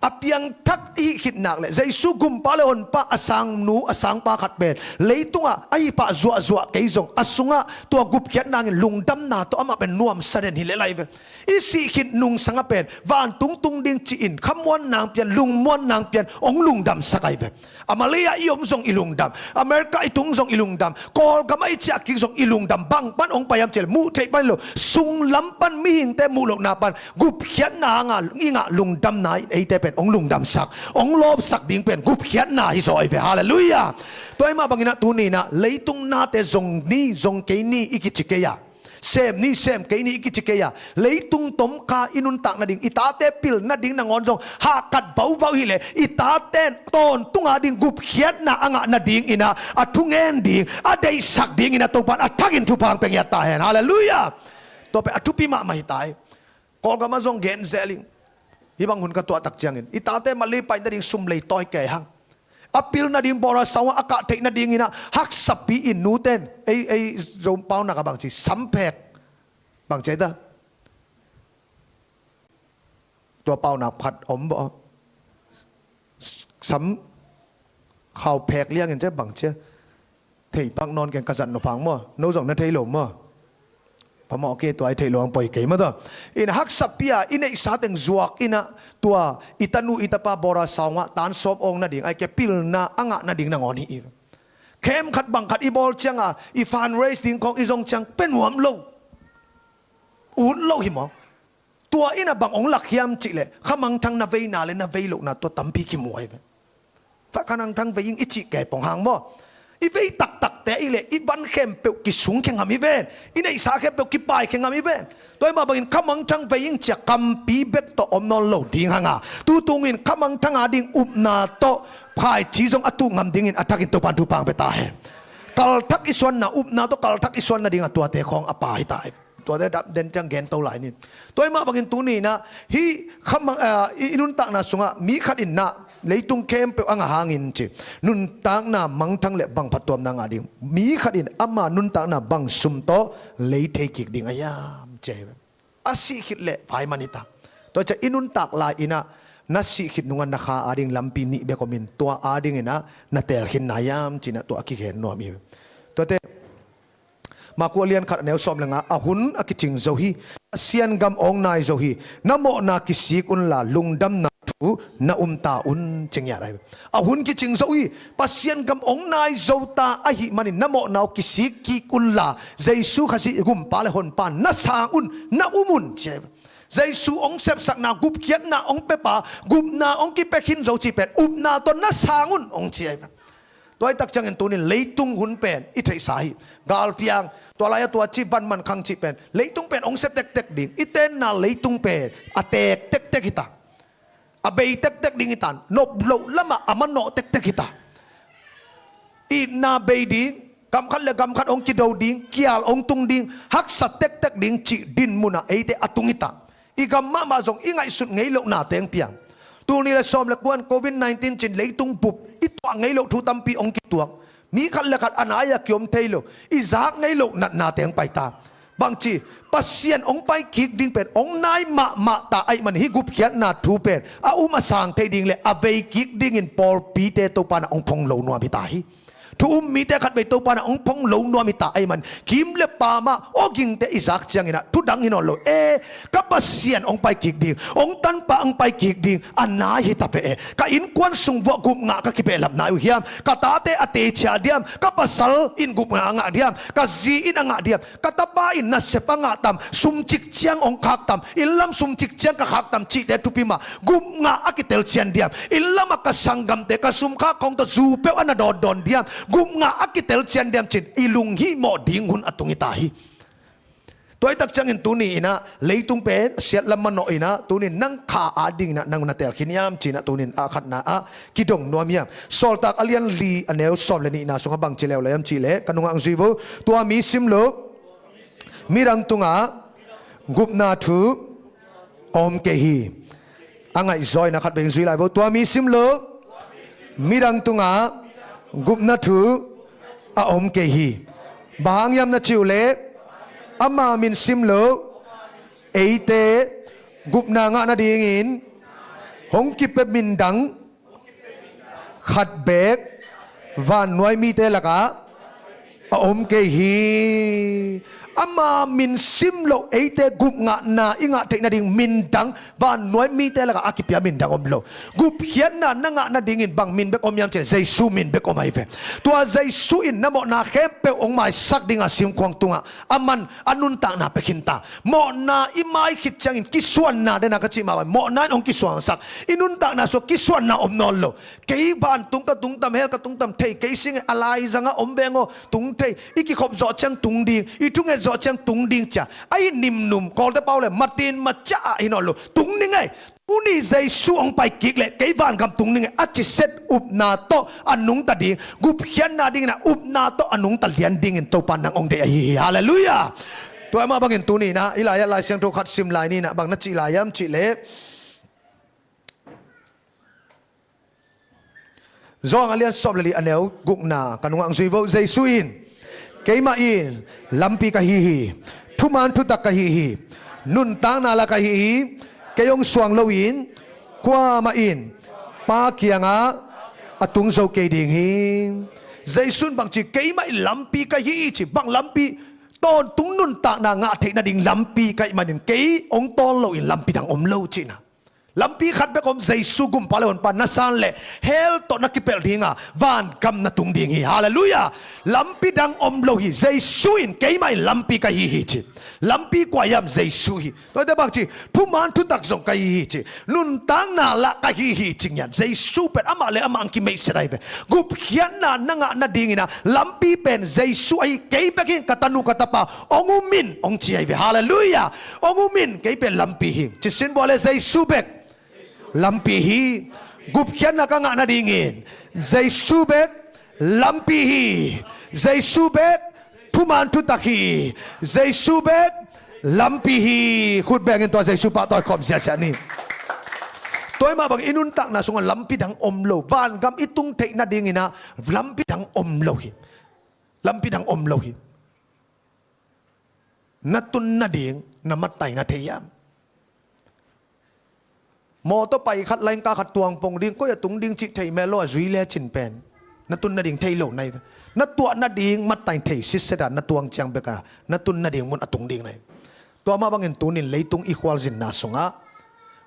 A piangthak i hih khit nak le Jesu gumpa le honpa a sangnu a sangpa khat pen leitungah a hih pah zuahzuah kei zong a sungah tua gupkhiat nangin lungdamna tawh amah pen nuamsa den hi lel ahi ve. I sih khit nungsangah pen vantung tung ding ci-in khamuan nang pian lungmuan nang pian hong lungdamsak ahi ve. A Malay-ah i om zong i lungdam, America i tung zong i lungdam, Kawlgamah i ciah kik zong i lungdam. Bang pan hong pai hiam cihleh muh theih pan hi lo, sunglam pan mihingte muh lohna pan gupkhiatna hanga i ngah lungdamna in eite pen hong lungdamsak, hong lawpsak ding pen gupkhiatna hi zaw ahi ve. Halleluiah. Tua ahih mah banginah tuninah leitung nate zong ni zong kei ni i kici kei a, sem ni sem kei ni i kici kei a, leitung tomkha i nuntak nading, i tate pil nading nangawn zong hahkat baubau hileh i tate tawntung ading gupkhiatna a ngah nadinginah a thungen ding a deihsak dinginah Topan a thakin thupha hong pia ngiat ta hen. Halleluiah. Tua pen a thupi mahmah hi ta hi. Kawlgamah zong gen zel ing. Hih bang hun ka tuahtak ciangin i tate Malay pai nading sum lei tawi kei hang. A pil nading bawra saunga a kah theih nadinginah haksapi in nuten ei, ei Zo paunak a bangci samphek bangci ahi ta. Tua paunak khat om baw. Sam Khau phek liangin cia bang cia. Thei pak nawn keng ka zat nop hang maw. No zong na thei lo maw. Phamawh kei tua i theih lo ang poi kei maw taw. Ina haksa pia i neihsa teng zuak ina tua i tanu i tapa bora saungah tan sawm awng nading ai ke pilna a ngah nading nangawn hi i. Khem khat bang khat i bawl cianga i fundraise ding khawng i zong ciang pe nuam lo. Ut lo hi maw. Tua ina bang ong lak hiam cihleh khamangthang na veina le na vei lohna tua tampi kimuai ve. Fa khamangthang vei ing i cih kei pong hang maw. I vei taktakte i le i van khempeuh kisung khe ngam i ven. I neihsa khempeuh kipai khe ngam i ven. Tua i mah bangin khamangthang vei ing cia kampi bek tawh om nawn lo ding hanga. Tutungin khamangthang a ding upna tawh phaici zong a tuh ngam dingin a thakin Topan thupang pe ta hen. Kalthak i suanna upna tawh kalthak i suanna dinga tuate khawng a pa hi ta hi. Tuate dap den ciang gen to lai nin. Tua i mah bangin tuni inah hih khamang, ah, i, i nuntakna sungah mi khat in nah leitung khempeuh a ngah hangin ci. Nuntakna mangthang le bang phattuamna ngah ding. Mi khat in ama nuntakna bang sum tawh lei thei kik ding a hiam ci. A sih khit leh phai man hi ta. Tua cia i nuntak lai inah na sih khit nungah na kha ading lampi nih bek om in tua ading inah na telkhin na hiam ci inah tua a kigen nuam hi. Tuate Maku a lian khat a neu sawm le nga, a hun a kicing zo hi. Pasian gam ong nai zo hi. Na mawhna kisik unla lungdamna thu na um ta un ci ngiat ai. A hun kicing zo hi. Pasian gam ong nai zo ta ahih manin na mawhna uh kisik kik unla Jesu Khazih gumpa le honpa na sang un na um un ci ai. Jesu ong sepsakna gupkhiatna ong pepa gupna ong kipia khin zo cih pen upna tawh na sang un ong ci ai. Tua i tak ciangin tunin leitung hun pen i theihsa hi. Galpiang tua laia tua ci vanman khang cih pen leitung pen ong sia tektek ding. I tenna leitung pen a tek tektek hita. A bei tektek ding hita. Nop loh lamah a manawh tektek hita. Itna bei ding, gam khat le gam khat ong kido ding, kial ong tung ding, haksa tektek ding cih din munah eite a tung hita. I gam mahmah zong i ngaihsut ngei loh na teng piang. Tul nih le sawm le kuan covid nineteen cin leitung bup i tuah ngei loh thu tampi ong kituak. Mi khat le khat a nai-a kiom thei lo i zak ngei loh natna teng paita. Bangci Pasian ong pai kik ding pen ong nai mahmah ta ahih man hih gupkhiatna thu pen a um a sang thei ding le a vei kik dingin pawlpite Topa na ong phong lo nuam hita hi. Thu um mite khatvei Topa na ong phong lo nuam hita ahih man kim le pamah awgingte i zak cianginah thudang hi nawn lo. E, ka Pasian ong pai kik ding, ong tanpa ong pai kik ding a nai hita pe e. Ka innkuan sung vuah gupngah ka kipehlap nai uh hiam? Ka tate a teicia diam? Ka pasal in gupngah a ngah diam? Ka zi in a ngah diam? Ka tapa in nasep a ngah tam? Sumcik ciang ong khak tam? Inn lam sumcik ciang ka khak tam cihte thupi mah gupngah a kitel cian diam? Inn lamah ka sanggamte ka sumkhak khawng tawh zu peuh a na dawndawn diam? Gupngah a kitel cian diam cin i lunghihmawh ding hun a tung hita hi. Tua i tak ciangin tuni inah leitung pen siatlam manawh inah tunin nang kha ading inah nang na telkhin hiam ci inah tunin a khatna ah kidong nuam hiam? Sawltak a lian li a neu sawm le nihna sungah bang ci leuleu hiam cihleh ka nungah ang zui vo. Tua mi sim lo midang tungah gupna thu a om kei hi. A ngaihzawina khat veng zui lai vo. Tua mi sim lo midang tungah gupna thu a om kei hi. Bang hang hiam na cih uh leh ama min sim lo eite gupna ngah nadingin hong kipia min dang khat beek vannuai mite lakah a om kei hi. Ama min sim loh eite gupngahna i ngah theih nading min dang vannuai mite lakah a kipia min dang om lo. Gupkhiatna na ngah nadingin bang min bek om hiam cih leh Jesu min bek om ahi ve. Tua Jesu in na mawhna khempeuh hong maisak dinga simkhuang tungah a man a nuntakna pia khin ta. Mawhna i mai khit ciangin kisuanna dena ka cih mah bang mawhna in hong kisuansak. I nuntakna sua kisuanna om nawn lo. Kei vantung ka tungtam, hell ka tungtam thei kei sing e, a laizangah om veng aw, tung thei. I kikhop zawh ciang tung ding, i thunget zawh ciang tung ding cia a hi nimnum. Kawlte pau le matin macia ah hi nawn lo. Tung ning ei. Tuni Jesu hong pai kik leh kei vangam tung ning ei a ci set upna tawh a nungta ding, gupkhiatna dingin a upna tawh a nungta lian dingin Topa nang hong deih ahi hi. Halleluiah. Tua mah bangin tuni inah i lai-ah Lai Siangtho khat sim lai ni inah bang na cih lai hiam cih leh Zawng a lian sawm le li a neu gukna ka nungah ang zui vo. Jesu in, keimah in lampi ka hi hi, thuman thutak ka hi hi, nuntakna la ka hi hi. Kei hong suang loin kuamah in Pa kiangah a tung zo kei ding hi. Jesu in bang ci, keimah in lampi ka hi ci, bang lampi, tawntung nuntakna ngah theih nading lampi ka hih manin kei hong tawn loin lampi dang om lo cihna. Lampi khat bek om, Jesu gumpa le honpa na san leh hell tawh na kipelh dinga vangam na tung ding hi. Halleluiah. Lampi dang om lo hi. Jesu in keimah in lampi ka hi hi ci. Lampi kua hiam? Jesu hi. Tuate bang ci, thuman thutak zong ka hi hi ci. Nuntakna lah ka hi hi ci ngiat. Jesu pen amah le amah ang kimeihset ahi ve. Gupkhiatna na ngah nadingin ah lampi pen Jesu ahi, kei bek hi, ka tanu ka tapa hong um in hong ci ahi ve. Halleluiah. Hong um in, kei pen lampi hi. Ci sin bua le, Jesu bek lampi hi. Gupkhiatna ka ngah nadingin Jesu bek lampi hi. Jesu bek thuman thutak hi. Jesu bek lampi hi. Khut bengin tua Jesu pahtawi khawm siasia ni. Tua ahih mah bangin i nuntakna sungah lampi dang om lo. Vangam i tung theih nadingin ah lampi dang om lo hi. Lampi dang om lo hi. Na tun nading na matai na thei hiam? Mawtaw pai khat, lain ka khat tuang pong ding, koi a tung ding cih thei mel lo, a zui le cin pen na tun nading thei lo nai ve. Na tuah nading matai thei sitset a, na tuang ciang bek a na tun nading mun a tung ding nai. Tua mah bangin tunin leitung i khualzinna sungah,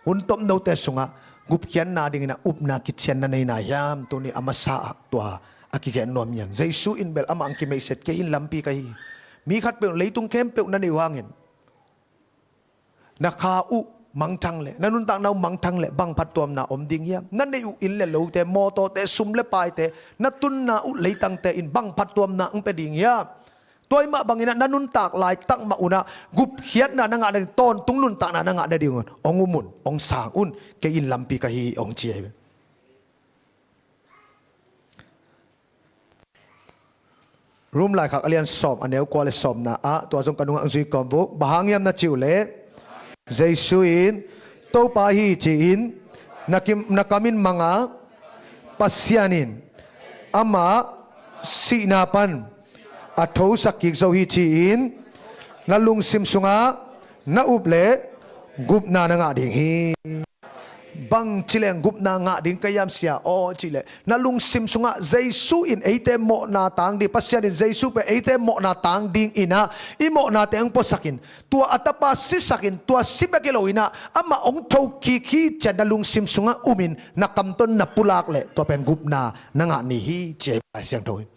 hun tomnote sungah gupkhiatna dingin ah upna kician na nei nai hiam? Tuni a masa ah tua a kigen nuam hi hang. Jesu in bel amah ang kimeihset, kei in lampi ka hi. Mi khatpeuh, leitung khempeuh na neih uh hangin na kha uh mangthang leh, na nuntakna uh mangthang leh bang phattuamna om ding hiam? Na neih uh inn le lote, mawtawte, sum le paite, na tunna uh leitangte in bang phattuamna ang pia ding hiam? Tua ahih mah bangin ah na nuntak laitak mah un ah gupkhiatna na ngah nading, tawntung nuntakna na ngah nading un hong um un, hong sang un, kei in lampi ka hi, hong ci ahi ve. Rom laikhak a lian sawm, a neu kua le sawmna ah, tua zong ka nungah hong zui kawm uh. Bang hang hiam na cih uh leh, Jesu in Topa hi ci-in na kim, na kam in mang a, Pasian in amah sihna pan a thosak kik zo hi ci-in na lungsim sungah na up leh gupna na ngah ding hi. Bang ci leng gupna ngah ding ka hiam sia aw cih leh, na lungsim sungah Jesu in eite mawhna tang ding, Pasian in Jesu pen eite mawhna tang dingin ah i mawhnate hong puasakin, tua a tapa sisakin, tua si bek hi loin ah amah hong thokik hi ci-a na lungsim sungah umin na kam tawh na pulak leh tua pen gupna na ngah ni hi ci-a Lai Siangtho in.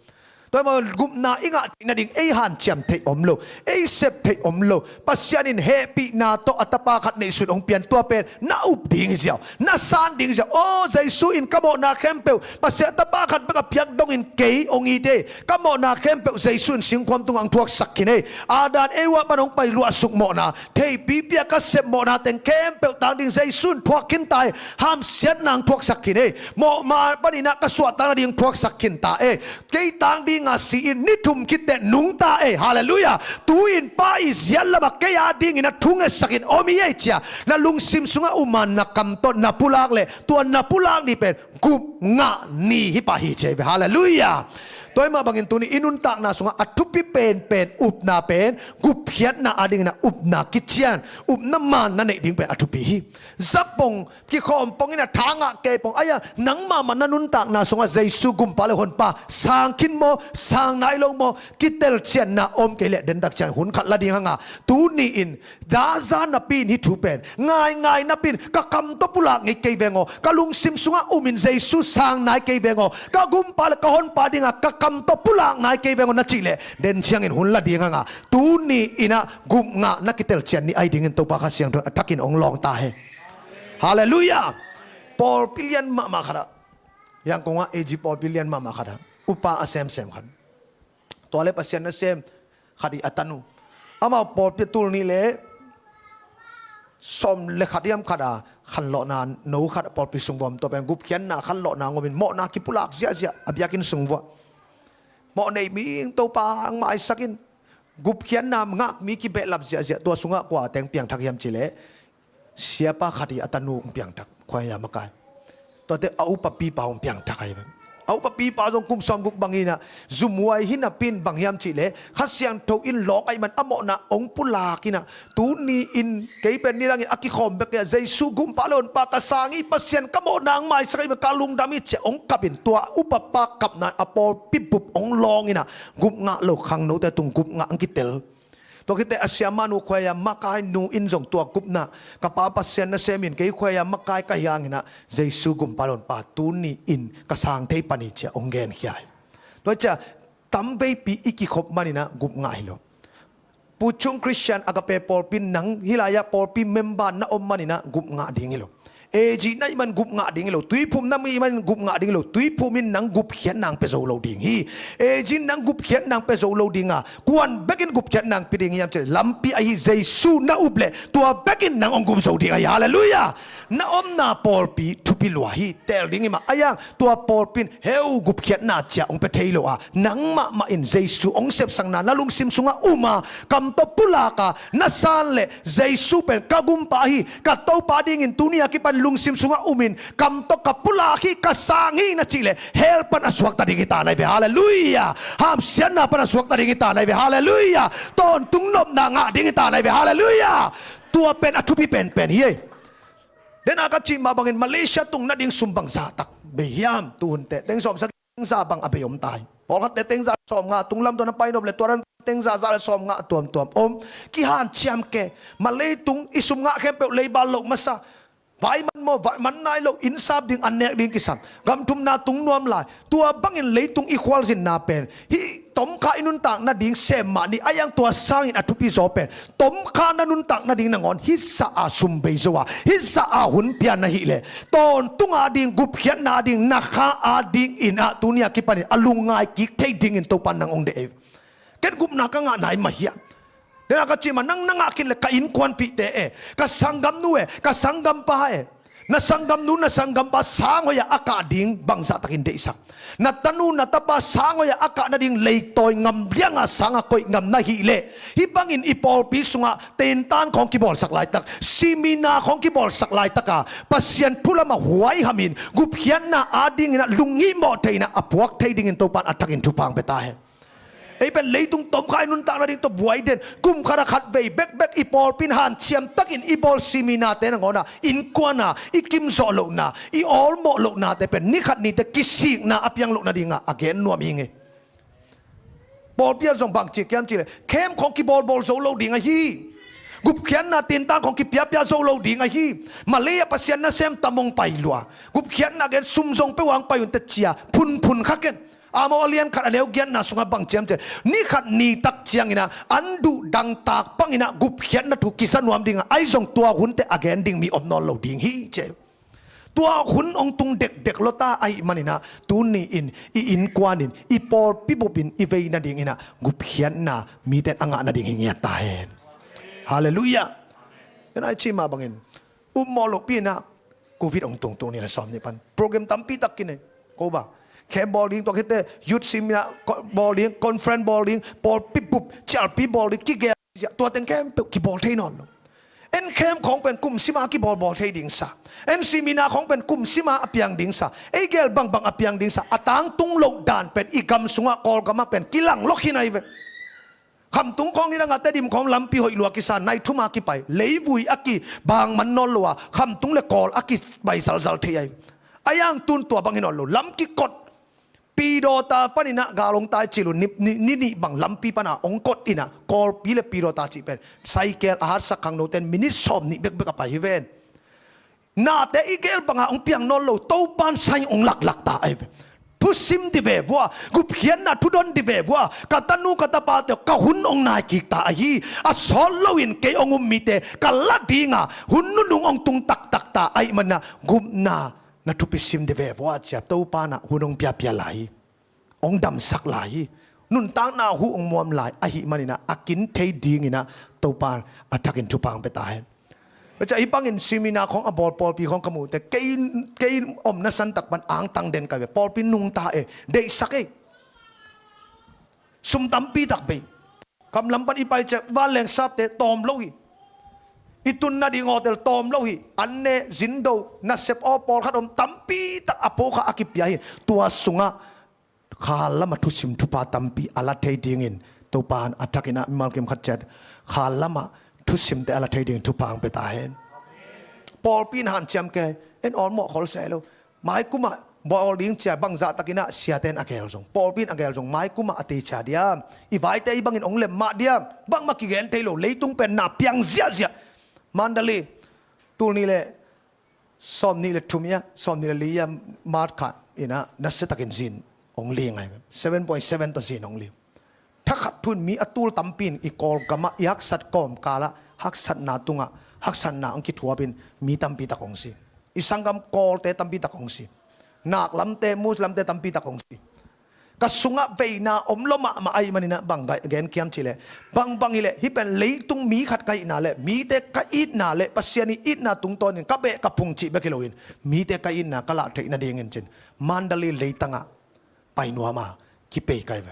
Tua ahih mah gupna i ngah theih nading ei hanciam theih om lo, ei sep theih om lo. Pasian in hehpihna tawh a tapa khat neihsun hong pian, tua pen na up ding hi ziau, na san ding hi ziau. Aw, Jesu in ka mawhna khempeuh, Pasian tapa khat bek a piak dongin kei hong it hi. Ka mawhna khempeuh Jesu in singkhuam tungah hong thuaksak khin hi. Adam Eva pan hong pai luahsuk mawhna, theipi pia ka sep mawhna teng khempeuh tang ding Jesu in thuak khin ta hi. Hamsiatna hong thuaksak khin hi. Mawhma panin ah ka suahtakna ding thuaksak khin ta hi. Kei tang dinga si-in ni thum khit teh nungta ei. Halleluiah. Tu-in Pa i ziat lamah kei a dingin a thungetsakin om hi ei ci-a na lungsim sungah um a na kam tawh na pulak leh tua na pulak ni pen gup ngah ni hi pah hi ci ei ve. Halleluiah. Tua ahih mah bangin tuni i nuntakna sungah a thupi penpen upna pen gupkhiatna a dingin a upna kician, upna man na neih ding pen a thupi hi. Zapong kikhawm pongin a tha ngah kei pong. Aia, nangmah mah na nuntakna sungah Jesu gumpa le honpa sang khin maw, sang nai lo maw, kitelcianna om kei leh dentak ciang hun khat la ding hanga. Tuni-in zaza napi-in hih thu pen ngaingai napi-in ka kam tawh pulak ngei kei veng aw, ka lungsim sungah umin Jesu sang nai kei veng aw, ka gumpa le ka honpa dinga ka kam tawh pulak nai kei veng aw na cih leh den ciangin hun la ding hanga. Tuni-in ah gup ngah na kitelcian ni ahi dingin Topa Kha Siangtho in a thakin hong lawng ta hen. Halleluiah. Pawlpi lian mahmah khatah, Yangon ah A G pawlpi lian mahmah khatah upa a semsem khat, tua le Pasian nasem khat ih a tanu, amau pawlpi a tul nih le sawm le khat hiam khat a khanlawhna no khat pawlpi sung vuam, tua pen gupkhiatna khanlawhna ngomin mawhna kipulak ziahziah a biakinn sung vuah. Mawh nei ming Topa ang maisak in, gupkhiatna ngak mi kibehlap ziahziah. Tua sungah kua teng piangthak hiam cih leh siapa khat ih a tanu hong piangthak, khuaia makai. Tuate a upapipa hong piangthak ahi ve. A upapipa zong kum sawmguk bang inah, zumhuai hi napi-in bang hiam cihleh, Kha Siangtho in lawng ahih man a mawhna hong pulak inah, tuni-in kei pen nidangin a kikhawm bek kei a, Jesu gumpa le honpa ka sang hi, Pasian ka mawhna hong maisak ahih man ka lungdam hi ci-a hong kap in, tua upapa kapna a pawlpi bup hong lawng inah, gupngah lo khangnote tung gupngah hong kitel. Tua khit teh a siamahnu khuai-a makai nu in zong tua gupna, ka pa Pasian nasem in kei khuai-a makai ka hi hang inah, Jesu gumpa le honpa tuni-in ka sang thei pan hi ci-a hong genkhia hi. Tua ciah tamveipi i kikhop man inah gupngah hi lo. Pu Chung Christian Agape pawlpi nang hih lai-ah pawlpi member na om man inah gupngah ding hi lo. A G na hih man gupngah ding hi lo. Tuiphum na hih man gupngah ding hi lo. Tuiphum in nang gupkhiatna hong pia zo lo ding hi. A G in nang gupkhiatna hong pia zo lo ding a, kuan bekin gupkhiatna hong pia ding hiam cihleh, lampi ahi Jesu na up leh tua bekin nang hong gum zo ding ahi. Halleluiah. Na omna pawlpi thupi lua hi. Tel ding hi mah. A yang tua pawlpi in heu gupkhiatna ci-a hong pia thei lo a, nang mahmah in Jesu hong sepsakna na lungsim sungah um a, kam tawh pulak a, na san leh Jesu pen ka gumpa hi, ka Topa dingin tuni a kipan lungsim sungah um in, kam tawh ka pulak hi, ka sang hi na cih leh, hell pan a suakta ding hi ta na hi ve. Halleluiah. Hamsiatna pan a suakta ding hi ta na hi ve. Halleluiah. Tawntung nopna ngah ding hi ta na hi ve. Halleluiah. Tua pen a thupi penpen hi ei. Dena ka cih mah bangin Malaysia tung nading sum bangzah tak bei hiam? Tuhun teh teng sawm sagih, teng za bang a bei om ta hi. Pawlkhat teh teng za sawmnga, tung lam tua na pai nop leh tua dan teng za, za le sawmnga a tuamtuam om. Kihanciam kei. Malay tung i sum ngah khempeuh leibal loh masa. Vai man maw, vai man nai lo, inn sap ding, an nek ding kisam. Gam thumna tung nuam lai. Tua bangin leitung i khualzinna pen, hih tomkha i nuntak nading sem mah ni, a yang tua sangin a thupi zaw pen, tomkha na nuntak nading nangawn hih zah a sum bei zo a, hih zah a hun pia na hih leh, tawntung ading, gupkhiatna ading, na kha adingin ah tuni a kipanin a lungngai kik thei dingin Topa'n nang hong deih hi. Ken gupna ka ngah nai mah hiam? Dena ka cih mah, nang na ngah khin leh ka innkuanpihte e, ka sanggamnu e, ka sanggampa e, na sanggamnu na sanggampa sang hoih a a kah ding bangzah takin deihsak. Na tanu na tapa sang hoih a a kah nading leitawi ngam liang a sang a koih ngam na hih leh, hih bangin i pawlpi sungah tentan khawng kibawlsak laitak, simina khawng kibawlsak laitak a, Pasian thu lamah huaihamin gupkhiatna adingin ah lunghihmawh thei in ah a puak thei dingin Topa'n a thakin thupha hong pia ta hen. Ei pen leitung tomkha i nuntak nading tawh buai den, kum khat ah khat vei bekbek i pawlpi in hanciam takin i bawl siminate nangawn ah innkuan a i kimzawh lohna, i awlmawh lohnate pen ni khat ni teh kisikna a piang loh nading ah a gen nuam hi ing ei. Pawlpi ah zong bang ci hiam cih leh, camp khawng kibawlbawl zo lo ding ahi. Gupkhiatna tentan khawng kipiapia zo lo ding ahi. Malay ah Pasian nasem tam hong pai lua. Gupkhiatna gen, sum zong peuh hong pai un teh ci-a phunphun kha ken. Amos a lian khat a neu giatna sungah bang ci hiam cih leh, ni khat ni tak ciangin ah an duh dangtak bangin ah gupkhiatna thu kiza nuam ding a, ahi zong tua hun teh a gen ding mi om nawn lo ding hi ci. Tua hun hong tung dekdek lua ta ahih manin ah tuni-in i innkuan in, i pawlpi bup in i vei nadingin ah gupkhiatna mite in a ngah nading hi ngiat ta hen. Halleluiah. Ken a i cih mah bangin, upmawh lohpi in ah Covid hong tung, tul nih le sawmnih pan program tampi tak kinei. Ko bang, camp bawl ding, tua khit teh youth seminar bawl ding, conference bawl ding, pawlpi bup cialpi bawl ding, kigel, tua teng khempeuh kibawl thei nawn lo. En camp khawng pen kum sim a kibawlbawl thei ding sa. En seminar khawng pen kum sim a a piang ding sa. Ei gel bangbang a piang ding sa. A tangtung loh dan pen i gam sungah, Kawlgam ah pen kilang lawk hi na hi ve. Khamtung khawng nidang a Tedim khawng lampi hoih lua kisa, nai thum a kipai, leivui a kibang man nawn lo a, khamtung le kawl a kipai zalzal thei ahi. A yang tun tua bang hi nawn lo, lam kikot. Pidawta panin ah gal hong tai cil uh, ni, ni, ni nih bang lampi pan a hong kot in ah, Kawlpi le Pidawta cih pen cycle a hatsak khangnote in minute sawmnih bekbek a pai hi ven. Nate i gel bangah hong piang nawn lo, Topa'n sai hong laklak ta ahi ve. Thusim di ve vua, gupkhiatna thudon di ve vua, ka tanu ka tapate ka hun hong nai kik ta ahi. A sawt loin kei hong um mite ka la ding a, hun nunung hong tung taktak ta ahih manin ah gupna na thupi sim di ve vua ci-a Topa'n ah hun hong piapia lai hi. Hong damsak lai hi. Nuntakna huh hong muam lai ahih manin ah a kin thei dingin ah Topa'n a thakin thupha hong pia ta hen. Tua ciah hih bangin seminar khawng a bawl pawlpi khawng ka muh teh, kei, kei omna santak pan angtang den ka hi ve. Pawlpi nungta e, deihsak e. Sum tampi tak bei. Kamlam pan i pai ciah vanleng sapte tawm lo hi. I tun nading hotel tawm lo hi. An ne, zindo, nasep aw pawlkhat om tampi tak a pawlkhat a kipia hi. Tua sungah kha lamah thusim thupha tampi a la thei dingin Topa in a thakin ah mimal kim khat ciat kha lamah thusimte a la thei dingin thupha ang pia ta hen. Pawlpi in hanciam kei, en awlmawh khol se lo. Maikumah bawl ding cia bangzah takin ah siate in a gel zong, pawlpi in a gel zong, maikumah a teicia diam? I vaite i bangin hong lem mah diam? Bangmah kigen thei lo, leitung pen na piang ziahziah. Mandalay, tul nih le sawm nih le thum ia, sawm nih le li ia, March kha in ah nasia takin zin hong ling ai. Seven point seven tawh zin hong ling. Thakhat thu in mi a tul tampi in i Kawlgamah i haksat kawmkalah haksatna tungah haksatna hong kithuapin mi tampi tak hong si. I sanggam Kawlte tampi tak hong si. Nak lamte, Muslimte tampi tak hong si. Ka sungah veina om lo mahmah ahih manin ah bang gen kiam cih leh, bangbang hileh hih pen leitung mi khat ka hihna le mite ka itna le Pasian ii itna tungtawnin ka beh ka phung cih bek hi loin mite ka itna ka lah theih nadingin cin Mandalay leitangah pai nuam a kipei kai ve.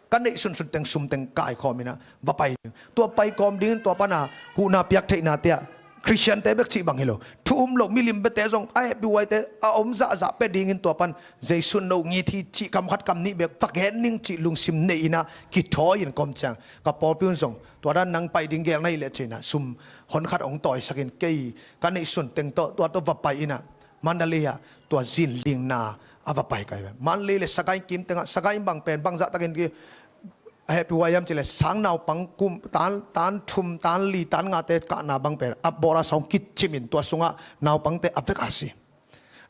Ka neih sunsun teng sum teng kaikhawm in ah va pai ding. Tua pai kawm dingin tua pana huhna piak theihna tiah Khristiante bek cih bang hi lo, thu um lo milim biate zong a hehpih huaite a om zahzah pia dingin tua pan Jesu no ngit hi cih kam khat kam nih bek va gen ning cih lungsim nei in ah kithawi in kawm ciang ka pawlpi un zong tua dan nang pai ding gel na hih leh ci in ah sum hon khat hong tawisakin kei ka neih sun teng tawh tua tawh va pai in ah Mandalay ah tua zin lingna a va pai kai ve. Mandalay le Sagaing kim tengah, Sagaing bang pen bangzah takin ki a hehpih huai hiam cih leh sang naupang kum tan, tan thum, tan li, tan ngate kahna bang pen a bawra sawng kicimin tua sungah naupangte a vek a si.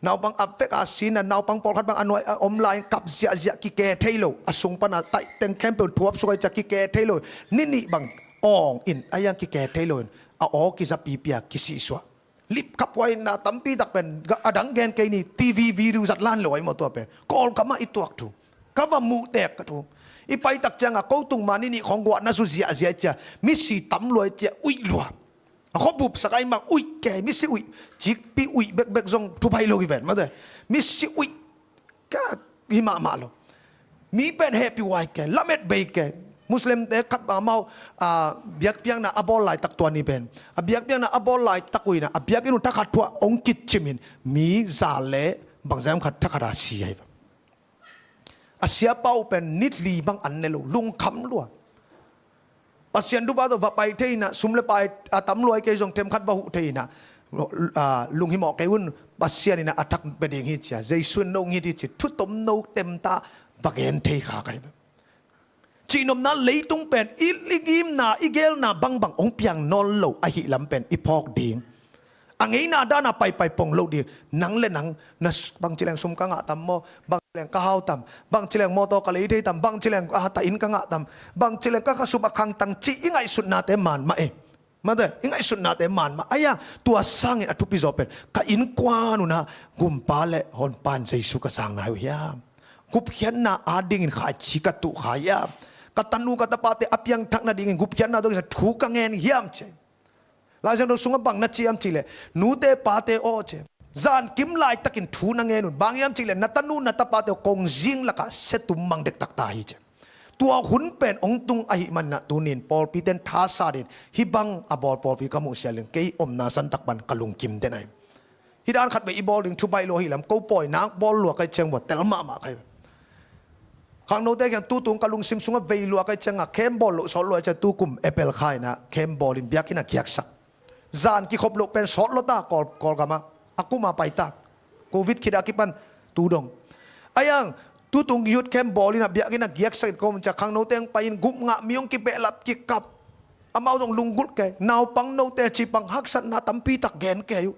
Naupang a vek a si in ah naupang pawlkhat bang a nuai a om lai kap ziahziah kike thei lo, a sung pana taih teng khempeuh thuap suk ai cia kike thei lo. Ni nih bang awng in a hiang kike thei lo in a aw kizapi pia kisihsuah. Lipkhap huaina tampi tak pen a dang gen kei ni, TV video zat lan lo ai maw tua pen. Kawlgamah i tuak thu ka va muh tek ka thu. I pai tak ciangah ko tung mah ni nih khawng guahna su ziahziah cia, misi tam lua cia, uih lua. A khuabup sak ai mah uih kei, misi uih, cikpi uih bekbek zong thupai lo hi ven mate. Misi uih ka hi mahmah lo. Mi pen hehpih huai kei, lamet bei kei. Muslimte khat bang amau a biakpiakna a bawl laitak tua ni pen a biakpiakna a bawl laitak uh in ah a biakinn uh thakhat thuah hong kicimin mi za le bangzah khat thakhat a si ai. A siapa uh pen nit li bang an ne lo, lungkham lua. Pasian dupa tawh va pai thei in ah sum le pai a tam luai kei zong themkhat va huh thei in ah, ah, lunghimawh kei un, Pasian in ah a thak pia ding hi cia, Jesu in no ngit hi ci, thutom no temta va gen thei kha kai. Cihnopna leitung pen i ligimna i gelna bangbang hong piang nawn lo ahi lam pen i phawk ding. A ngeina dana paipai pong lo ding. Nang le nang na bangci leng sum ka ngah tam maw, bangci leng ka hau tam, bangci leng mawtaw ka lei thei tam, bangci leng a ta inn ka ngah tam, bangci leng ka khasum a khang tam cih i ngaihsutnate man mah e. Mate, i ngaihsutnate man mah. Aia, tua sangin a thupi zaw pen ka innkuan unah gumpa le honpan Jesu ka sang nai uh hiam? Gupkhiatna adingin khaici ka tuh kha hiam? Ka tanu ka tapate a piangthak nadingin gupkhiatna dongin thu ka ngen hiam ci. Laisiangtho sungah bang na ciam cih leh, nute pate aw ci, zankim laitakin thu na ngen un. Bang hiam cih leh na tanu na tapate aw kongzing lakah setum mang dektak ta hi ci. Tua hun pen hong tung ahih manin ah tunin pawlpite in thasatin hih bang a bawl pawlpi ka muh sialin kei omna santak pan ka lungkim den ahi. Hih dan khat vei i bawl ding thu baih lo ahi lam ko pawi nak bawl lua kai ciang vua tel mahmah kai. Khangnote kiang tutung ka lungsim sungah vei lua kai ciangah khem bawl loh sawt lua ciang tukum April kha inah khem bawlin biakinn a kiaksak. Zan kikhop loh pen sawt lua ta Kawl, Kawlgamah a kuma pai ta. Covid khit a kipan tu dong. Aiang tutung youth camp bawlin a biakinn a giaksak in kawm cia khangnote ang pai in gupngah mi hong kibehlap kikap. Amau dong lunggulh kei naupang note cipang haksatna tampi tak gen kei uh.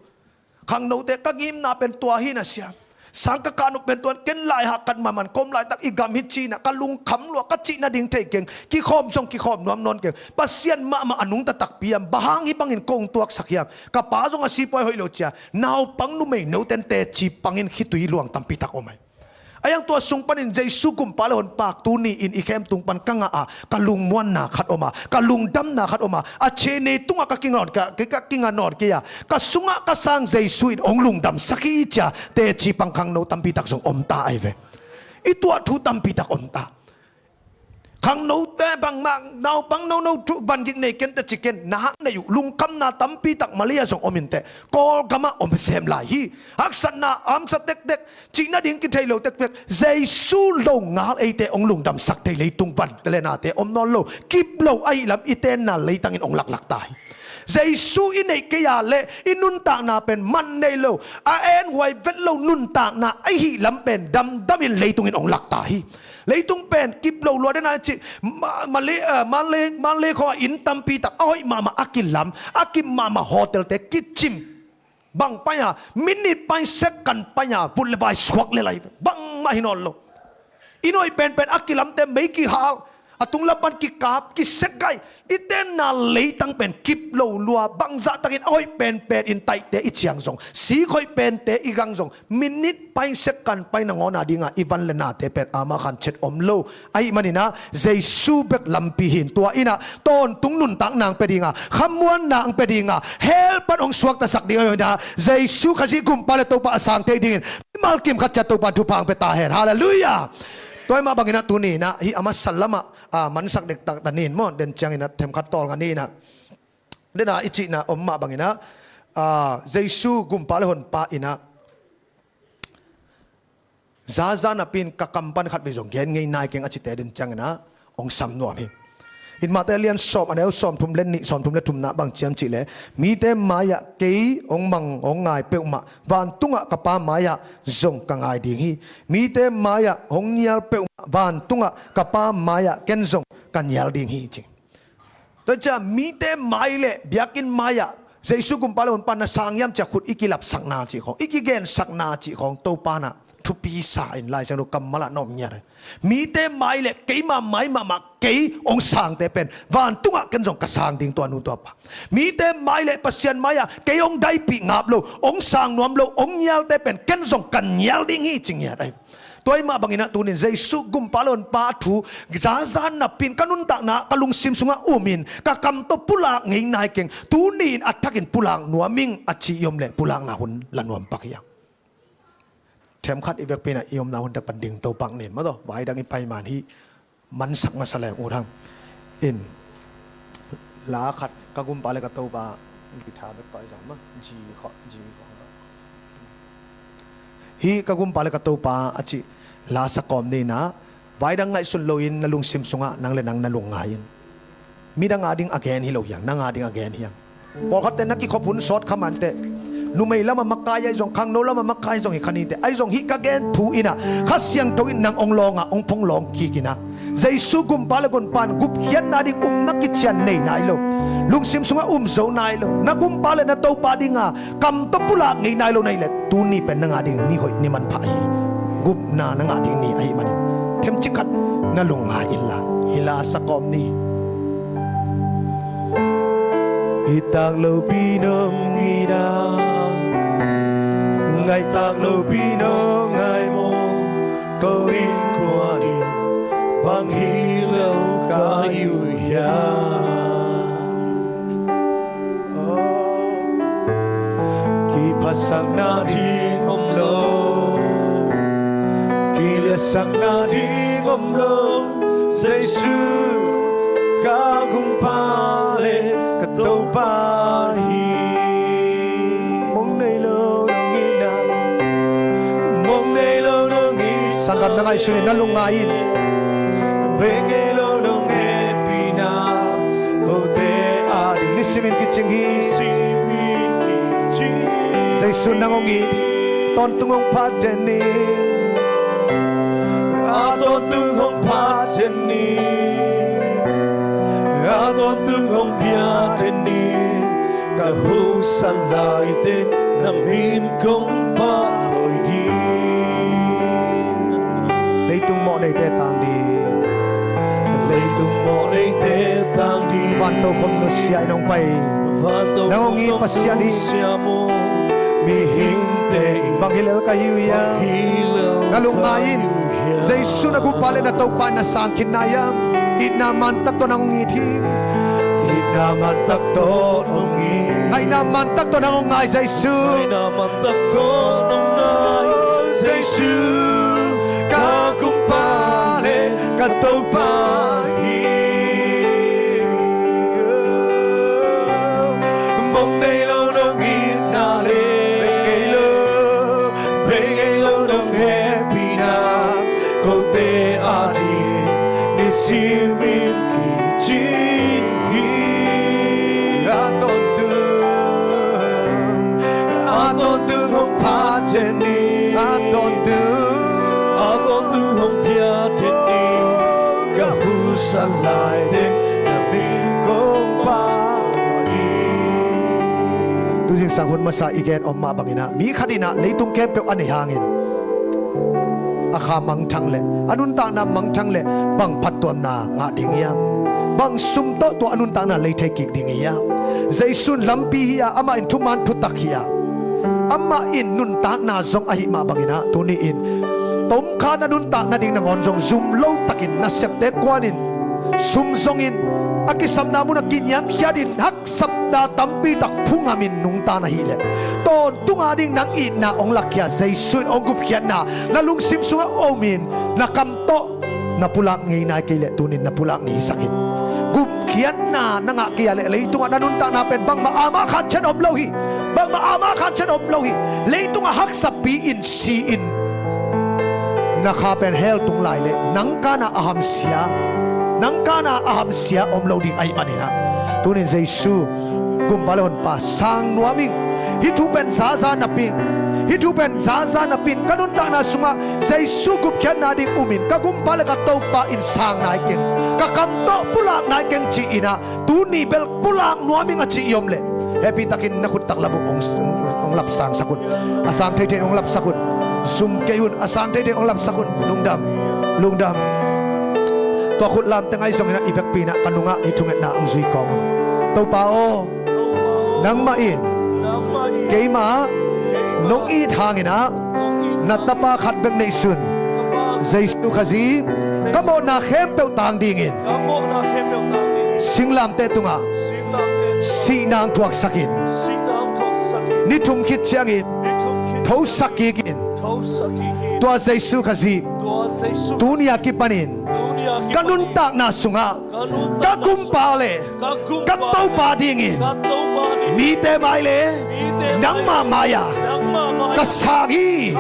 Khangnote ka ngimna pen tua hi na sia. Sang ka kahnop pen tuan ken lai hah kat maman kawm laitak i gam hi cinah ka lungkham lua ka cih nading thei keng. Kikhawm zong kikhawm nuam nawn keng. Pasian mahmah a nungta takpi hiam? Bang hang hih bangin kong tuaksak hiam? Ka pa zong a sipuai hoih lo cia naupang numei noten teci pangin khitui luang tampi tak om ai. Aiang tua sung panin Jesu gumpa le honpa tuni in i khem tung pan ka ngah a ka lungmuanna khat om a ka lungdamna khat om a a chenei tungah ka kinga nawn ka, ka, ka kinga nawn kei a ka sungah ka sang Jesu in hong lungdamsak hi cia teci pang khangno tampi tak zong om ta ai ve. I tuah thu tampi tak om ta. Khangnote bangmah naupang nono thu vangik nei ken teh ci ken, na hak nei uh. Lungkhamna tampi tak Malay ah zong om inteh, Kawlgam ah om sem lai hi. Haksatna hamsa tektek, cih nading kithei lo tektek, Jesu lo ngal eite hong lungdamsak thei leitung vante le nate om nawn lo. Kip lo ahih lam i tenna leitang in hong laklak ta hi. Jesu i neih kei a leh i nuntakna pen man nei lo, a en huai vet lo nuntakna ahih lam pen damdam in leitung in hong lak ta hi. Leitung pen kip lo lua den a ci, ma-, Malay, eh, Malay, Malay khawng a inn tampi tak a hoih mahmah a kilam, a kip mahmah hotelte kicim. Bang pai a, minit pai, second pai a, vut le vai suak le lai, bangmah hi nawn lo. Inn hoih penpen a kilamte mei kihal, a tung lam pan kikap, kisekai. I tenna leitang pen kip lo lua, bangzah takin a hoih penpen in taihte i ciang zong, sik hoih pente i gang zong, minit pai, second pai nangawn a dinga i van le nate pen amah khan chet om lo. Ahih manin ah Jesu bek lampi hi in, tua in ah tawntung nuntakna hong pia dinga, khamuanna hong pia dinga, hell pan hong suaktasak ding ahih manin ah Jesu Khazih Gumpa le Topa a sang thei dingin mimal kim khat ciat Topa thupha hong pia ta hen. Halleluiah. Tua ahih mah bangin ah tuni in ah hih a masa lamah, ah, mansak dektak ta ni in maw, den ciangin ah themkhat tawlnga ni in ah, den a i cihna om mah bangin ah, ah, Jesu Gumpa le Honpa in ah, zaza napi in ka kam pan khat vei zong gen ngei nai keng a cite den ciangin ah hong sam nuam hi. Hih Matthai a lian sawm, a neu sawmthum le nih, sawmthum le thumna bang ci hiam cih leh, mite mai-ah kei hong mang hong ngai peuhmah vantungah ka Pa mai-ah zong ka ngai ding hi. Mite mai-ah hong nial peuhmah vantungah ka Pa mai-ah ken zong ka nial ding hi, ci. Tua ciang mite mai le biakinn mai-ah Jesu Gumpa le Honpa na sang hiam ci a khut i kilapsakna cih khawng, i kigensakna cih khawng Topa in ah thupi sa in, Lai Siangtho kammal ah na om ngiat hi. Mite mai le keima mai mahmah kei hong sangte pen vantungah ken zong ka sang ding, tua nu tua pa. Mite mai le Pasian mai-ah kei hong daipih ngap lo, hong sang nuam lo, hong nialte pen ken zong ka nial ding hi, ci ngiat ahi. Tua ahih mah bangin ah tuni in Jesu Gumpa le Honpa thu zaza napi in ka nuntakna, ka lungsim sungah um in, ka kam tawh pulak ngei nai keng, tuni in a thakin pulak nuam ing a ci i om leh pulakna hun la nuam pak hi hang. Themkhat i vekpi in ah i omna hun tak pan ding to pak ni in maw, tua vai dang i pai man hi. Mansak masa leng ut hang. In, la khat, Ka Gumpa le Ka Topa, guitar bek tawh i zang mah, G khaw, G khaw. Hih Ka Gumpa le Ka Topa a cih la sa kawm ni in ah, vai dang ngaihsun loin na lungsim sungah nang le nang na lungngai in. Midang ading a gen hi lo hi hang, nang ading a gen hi hang. Pawlkhatte na kikhop hun sawt kha mah inteh. Numei lamah makai ahi zong, khangno lamah makai zong hi kha ni inteh. Ahi zong hih ka gen thu in ah, Kha Siangtho in nang hong lawng a, hong phonglawng kik in ah, Jesu Gumpa le Honpa in gupkhiatna ding upna kician nei nai lo, lungsim sungah um zo nai lo, na Gumpa le na Topa dinga kam tawh pulak ngei nai lo na hih leh, tuni pen nang ading ni hoih ni manpha hi. Gupna nang ading ni ahih manin themcik khat na lungngai inla, hih la sa kawm ni. I tak lopi nong it a, ngai tak lopi nong ngai maw, ko innkuan in bang hi lo ka hi uh hiam? Kiphatsakna ding om lo, kiliatsakna ding om lo. Jesu ka Gumpa le ka Topa hi. Mong nei lo nong itna, mong nei lo nong itna. Sanggam na ngaihsun in, na lungngai in. Bek ngei lo nong hehpihna, kote ading. Nisimin kicing hi. Jesu nang hong it hi. Tawntung hong phat den ni. A tawntung hong phat den ni. A tawntung hong pia den ni. Ka husa laite na min kong phat ding. Leitung mawhneite tang ding. Leitung mawhneite tang ding. Vantokhom nusia in hong pai. Vantokhom nusia maw. Nang hong it Pasian hi. Mihingte in bang hi lel ka hi uh hiam? Bang hi lel ka hi uh hiam? Na lungngai in. Jesu na Gumpa le na Topa na sang khin nai hiam? Itna mantak tawh nang hong it hi. Itna mantak tawh nong it. Ngaihna mantak tawh nang hong ngai Jesu. Ngaihna mantak tawh nong ngai Jesu. Ka Gumpa le ka Topa hi. simin kicing hi. A tawntung, a tawntung hong pha den ni. A tawntung, a tawntung hong pia den ni. Ka husan lai teng na min kong pha den ni. Tu zingsang hun masa i gen om mah bangin ah, mi khat in ah leitung khempeuh a nei hangin a kha mangthang leh, a nuntakna mangthang leh bang phattuamna ngah ding hiam? Bang sum tawh tua a nuntakna lei thei kik ding hiam? Jesu in lampi hi a, amah in thuman thutak hi a, amah in nuntakna zong ahi mah bangin ah, tuni in tomkha na nuntak nading nangawn zong zum lo takin nasepte kuanin, sum zongin, a kisapna munah kiniamkhiatin, haksatna tampi tak phunghamin nungta na hih leh, tawntung ading nang itna hong lakkhia Jesu in hong gupkhiatna na lungsim sungah omin, na kam tawh na pulak ngei nai kei leh tunin na pulak ngei sak in. Gupkhiatna na ngah kei a leh leitungah na nuntakna pen bangmah ama khan cian om lo hi. Bangmah ama khan cian om lo hi. Leitungah haksapi in si in na kha pen hell tung lai leh nang kana a hamsia, nang kana a hamsia om lo ding ahih manin ah, tunin Jesu gumpa le honpa sang nuam ing. Hih thu pen zaza napi in, hih thu pen zaza napi in ka nuntakna sungah Jesu gupkhiatna ding umin, ka gumpa le ka Topa in sang nai keng, ka kam tawh pulak nai keng ci-in ah, tuni bel pulak nuam ing a cih i om leh, hehpihtakin na khut taklam uh hong, hong lapsang sak un. A sang theithei in hong lapsak un. Zum kei un, a sang theithei in hong lapsak un. Lungdam, lungdam. Tua khut lamte ngai zongin ah i vekpi in ah ka nungah hih thungetna hong zui kawm un. Topa aw, nangmah in keimah nong it hangin ah na tapa khat bek neihsun, Jesu Khazih, ka mawhna khempeuh tang dingin singlamteh tungah sihna hong thuaksak in. Ni thum khit ciangin thosak kik in. Tua Jesu Khazih tuni a kipanin ka nuntakna sungah ka gumpa le ka Topa dingin mite mai le nangma mai-ah ka sang hi.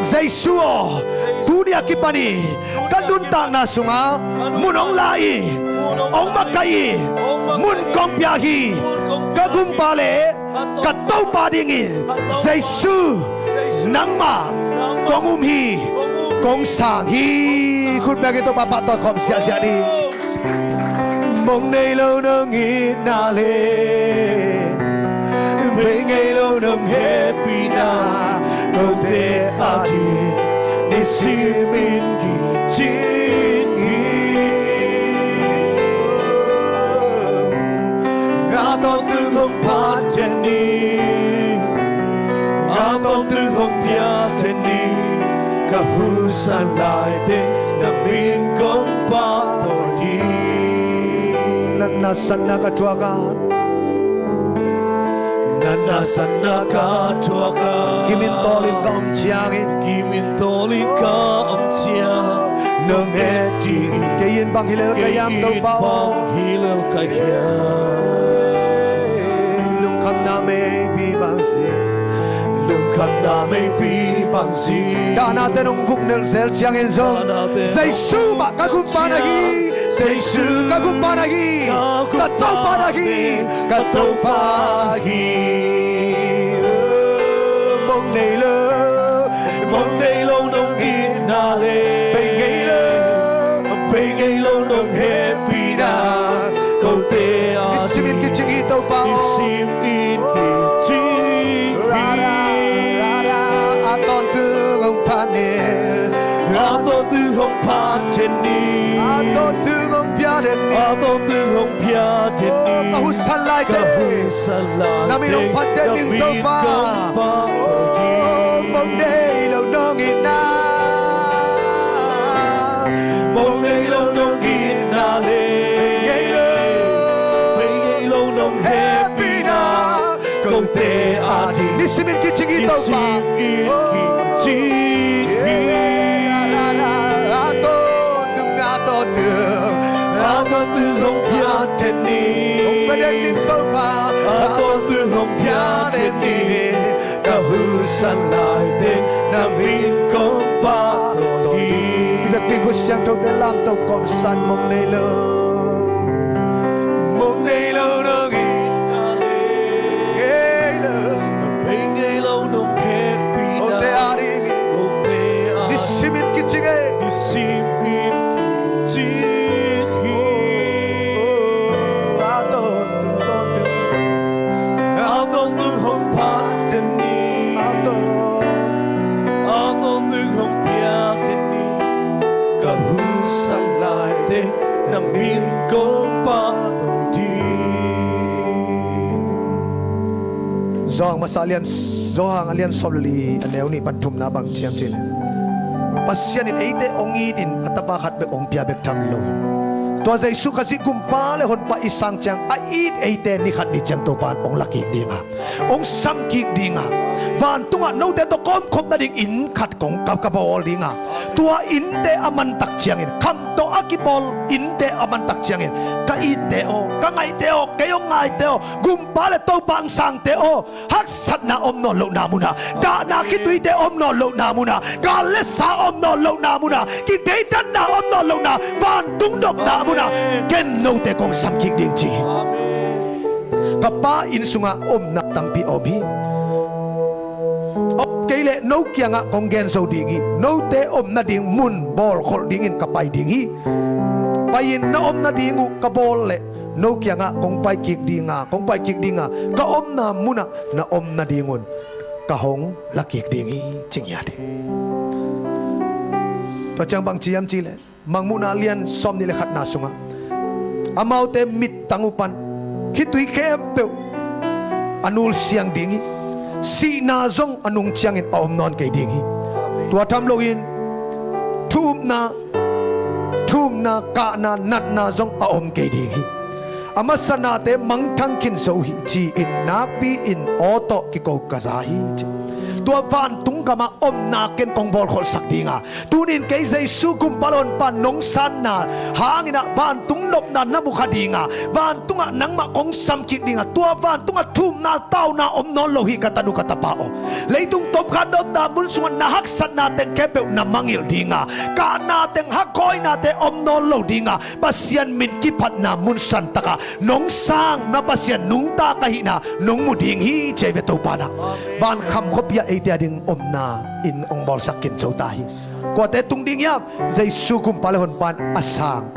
Jesu aw, tuni a kipanin ka nuntakna sungah mun hong la hi, hong makaih hi, mun kong pia hi. Ka gumpa le ka Topa dingin Jesu nangmah kong um hi, kong sang hi. Khut bengin Topa pahtawi khawm ziahziah ni. Mong nei lo nong itna le bei ngei lo nong hehpihna, kote ading nisimin kicing hi. A tawntung hong pha den ni, a tawntung hong pia den ni. Ka husan lai teng na min kong pahtawi hi. Na, na sanna ka thuak a, na, na sanna ka thuak a, kimin tawlin ka om ciangin, kimin tawlin ka om ciang nong et ding. Kei in bang hi lel ka hiam, Topa aw? Kei in bang hi lel ka hiam? Lungkhamna meipi bang si, lungkhamna meipi bang si. Dahnate nong vuknelh zel ciangin zong, dahnate nong vuknelh ciang, Jesu mah ka gumpa na hi. Jesu ka gumpa na hi. Ka gumpa, ka Topa na hi. Ka Topa hi. Mong nei lo, mong nei lo nong itna le, bei ngei lo, bei ngei lo nong hehpihna, kote a nisimin kicing hi, Topa aw. Nisimin kicing hi. Ra, ra, ra, ra. A tawntung hong pha ni. A tawntung hong pha den ni. A tawntung hong pia den ni. A tawntung hong pia den ni. Oh, ka husan lai teng, ka husan lai teng na min hong phat den ning, Topa. Oh, mong nei lo nong itna, mong nei lo nong itna le, bei ngei lo, bei ngei lo nong hehpihna, kote ading nisimin kicing hi, Topa. Nisimin kicing hi. A tawntung, a tawntung, a tawntung hong pia den ni. Hong pia den ni, Topa. A tawntung hong pia den ni. Ka husan lai teng na min kong pahtawi hi. I vekpi in Siangthote lamto kawmsan mong nei lo. Mong nei lo nong it ngei lo. Bei ngei lo nong hehpihna. Kote a ding hi. Kote a ding hi. Nisimin kicing e. Nisimin kicing hi. A tawntung tawntung. A tawntung hong pha ciat ni. A tawn. A tawntung hong pia ciat ni. Ka husan laite na min kong pahtawi ding. Johan masa lian, Johan a lian sawm le li a neu nih pan thumna bang ci hiam cih leh, Pasian in eite hong itin a tapa khat bek hong pia bek tham lo. Tua Jesu Khazih Gumpa le Honpa i sang ciang a it eite ni khat ni ciang Topa in hong la kik ding a, hong sam kik ding a, vantungah note tawh kawmkhop nading inn khat kong ka, ka bawl ding a, tua innte a mantak ciangin, kham tawh a kibawl innte a mantak ciangin, ka itte aw, ka ngaihte aw, kei hong ngaite aw, Gumpa le Topa hong sangte aw, haksatna om nawn lohna munah, dahna khituite om nawn lohna munah, gal le sa om nawn lohna munah, kideidanna om nawn lohna, vantung nopna munah ken note kong sam kik ding ci hi. Ka Pa inn sungah omna tampi a om hi. Om kei leh no kiangah kong gen zo ding hi. Note om nading mun bawlkholh dingin ka pai ding hi. Pai-in na om nading uh ka bawl leh no kiangah kong pai kik ding a, kong pai kik ding a, ka omna munah na om nadingun ka hong la kik ding hi, ci ngiat hi. Tua ciang bang ci hiam cih leh, Mangmuhna lian sawmnih le khatna sungah amaute mittang uh pan khitui khempeuh a nulsiang ding hi. Sihna zong a nung ciangin a om nawn kei ding hi. Tua tham loin thu-upna, thu-upna, kahna, natna zong a om kei ding hi. A masa nate mangthang khin zo hi, ci-in nakpi-in aw tawh kiko ka za hi, ci. Tua vantung gamah omna ken kong bawlkholhsak ding a, tuni-in kei Jesu Gumpa le Honpa nong sanna hangin ah vantung nopna na mukha ding a, vantungah nangmah kong sam kik ding a, tua vantungah thumna tauna om nawn lo hi ka tanu ka tapa aw. Leitung tomkhat na omna mun sungah na haksatna teng khempeuh na mangngilh ding a, kahna teng hakkawinate om nawn lo ding a, Pasian min kiphatna mun santakah nong sang na Pasian nungta ka hihna nong mu ding hi, ci hi ve Topa in ah. Van kham khuapi ah eite ading omna inn hong bawlsak khin zo ta hi. Kuate tung ding hiam? Jesu Gumpa le Honpa in a sang.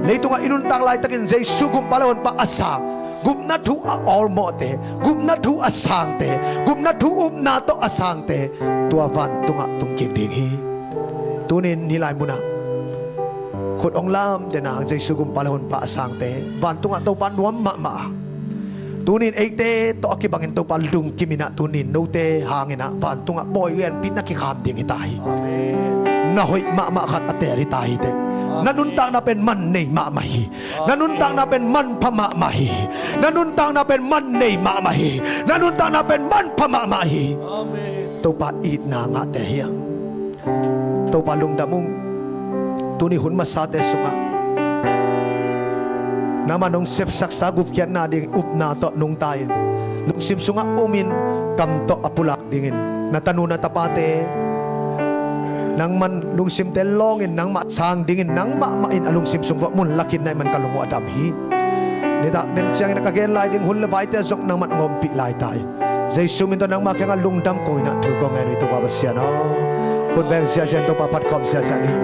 Leitungah i nuntak laitakin Jesu Gumpa le Honpa a sang, gupna thu a awlmawhte, gupna thu a sangte, gupna thu upna tawh a sangte, tua vantungah tung kik ding hi. Tuni-in hih lai munah khut hong lamte na, Jesu Gumpa le Honpa a sangte vantungah Topa nuam mahmah a, tuni-in eite tawh a kibangin Topa lungkimin ah, tuni-in note hangin ah vantungah bawi lianpi na kikham ding hi ta hi. Amen. Na hoih mahmah khat a teel hi ta hi teh. Amen. Na nuntakna pen man nei mahmah hi. Na nuntakna pen manpha mahmah hi. Na nuntakna pen man nei mahmah hi. Na nuntakna pen manpha mahmah hi. Amen. Topa itna ngahte hi hang. Topa lungdam ung. Tuni hun masate sungah nangmah nong sepsaksa gupkhiatna ding upna tawh nungta-in, lungsim sungah umin, kam tawh a pulak dingin na tanu na tapate nangman lungsimte lawngin nangmah sang dingin nangmah mah in a lungsim sung tawh mun lakhin na hih man ka lung uh a dam hi. Nitak den ciangin a ka gen lai ding hun le vaite zong nangman hong ompih lai ta hi. Jesu min tawh nangmah kiangah lungdam ko-in ah thu kong ngen uh hi Topa Pasian aw. Khut beng ziahziah in, Topa phat khawm ziahziah ni.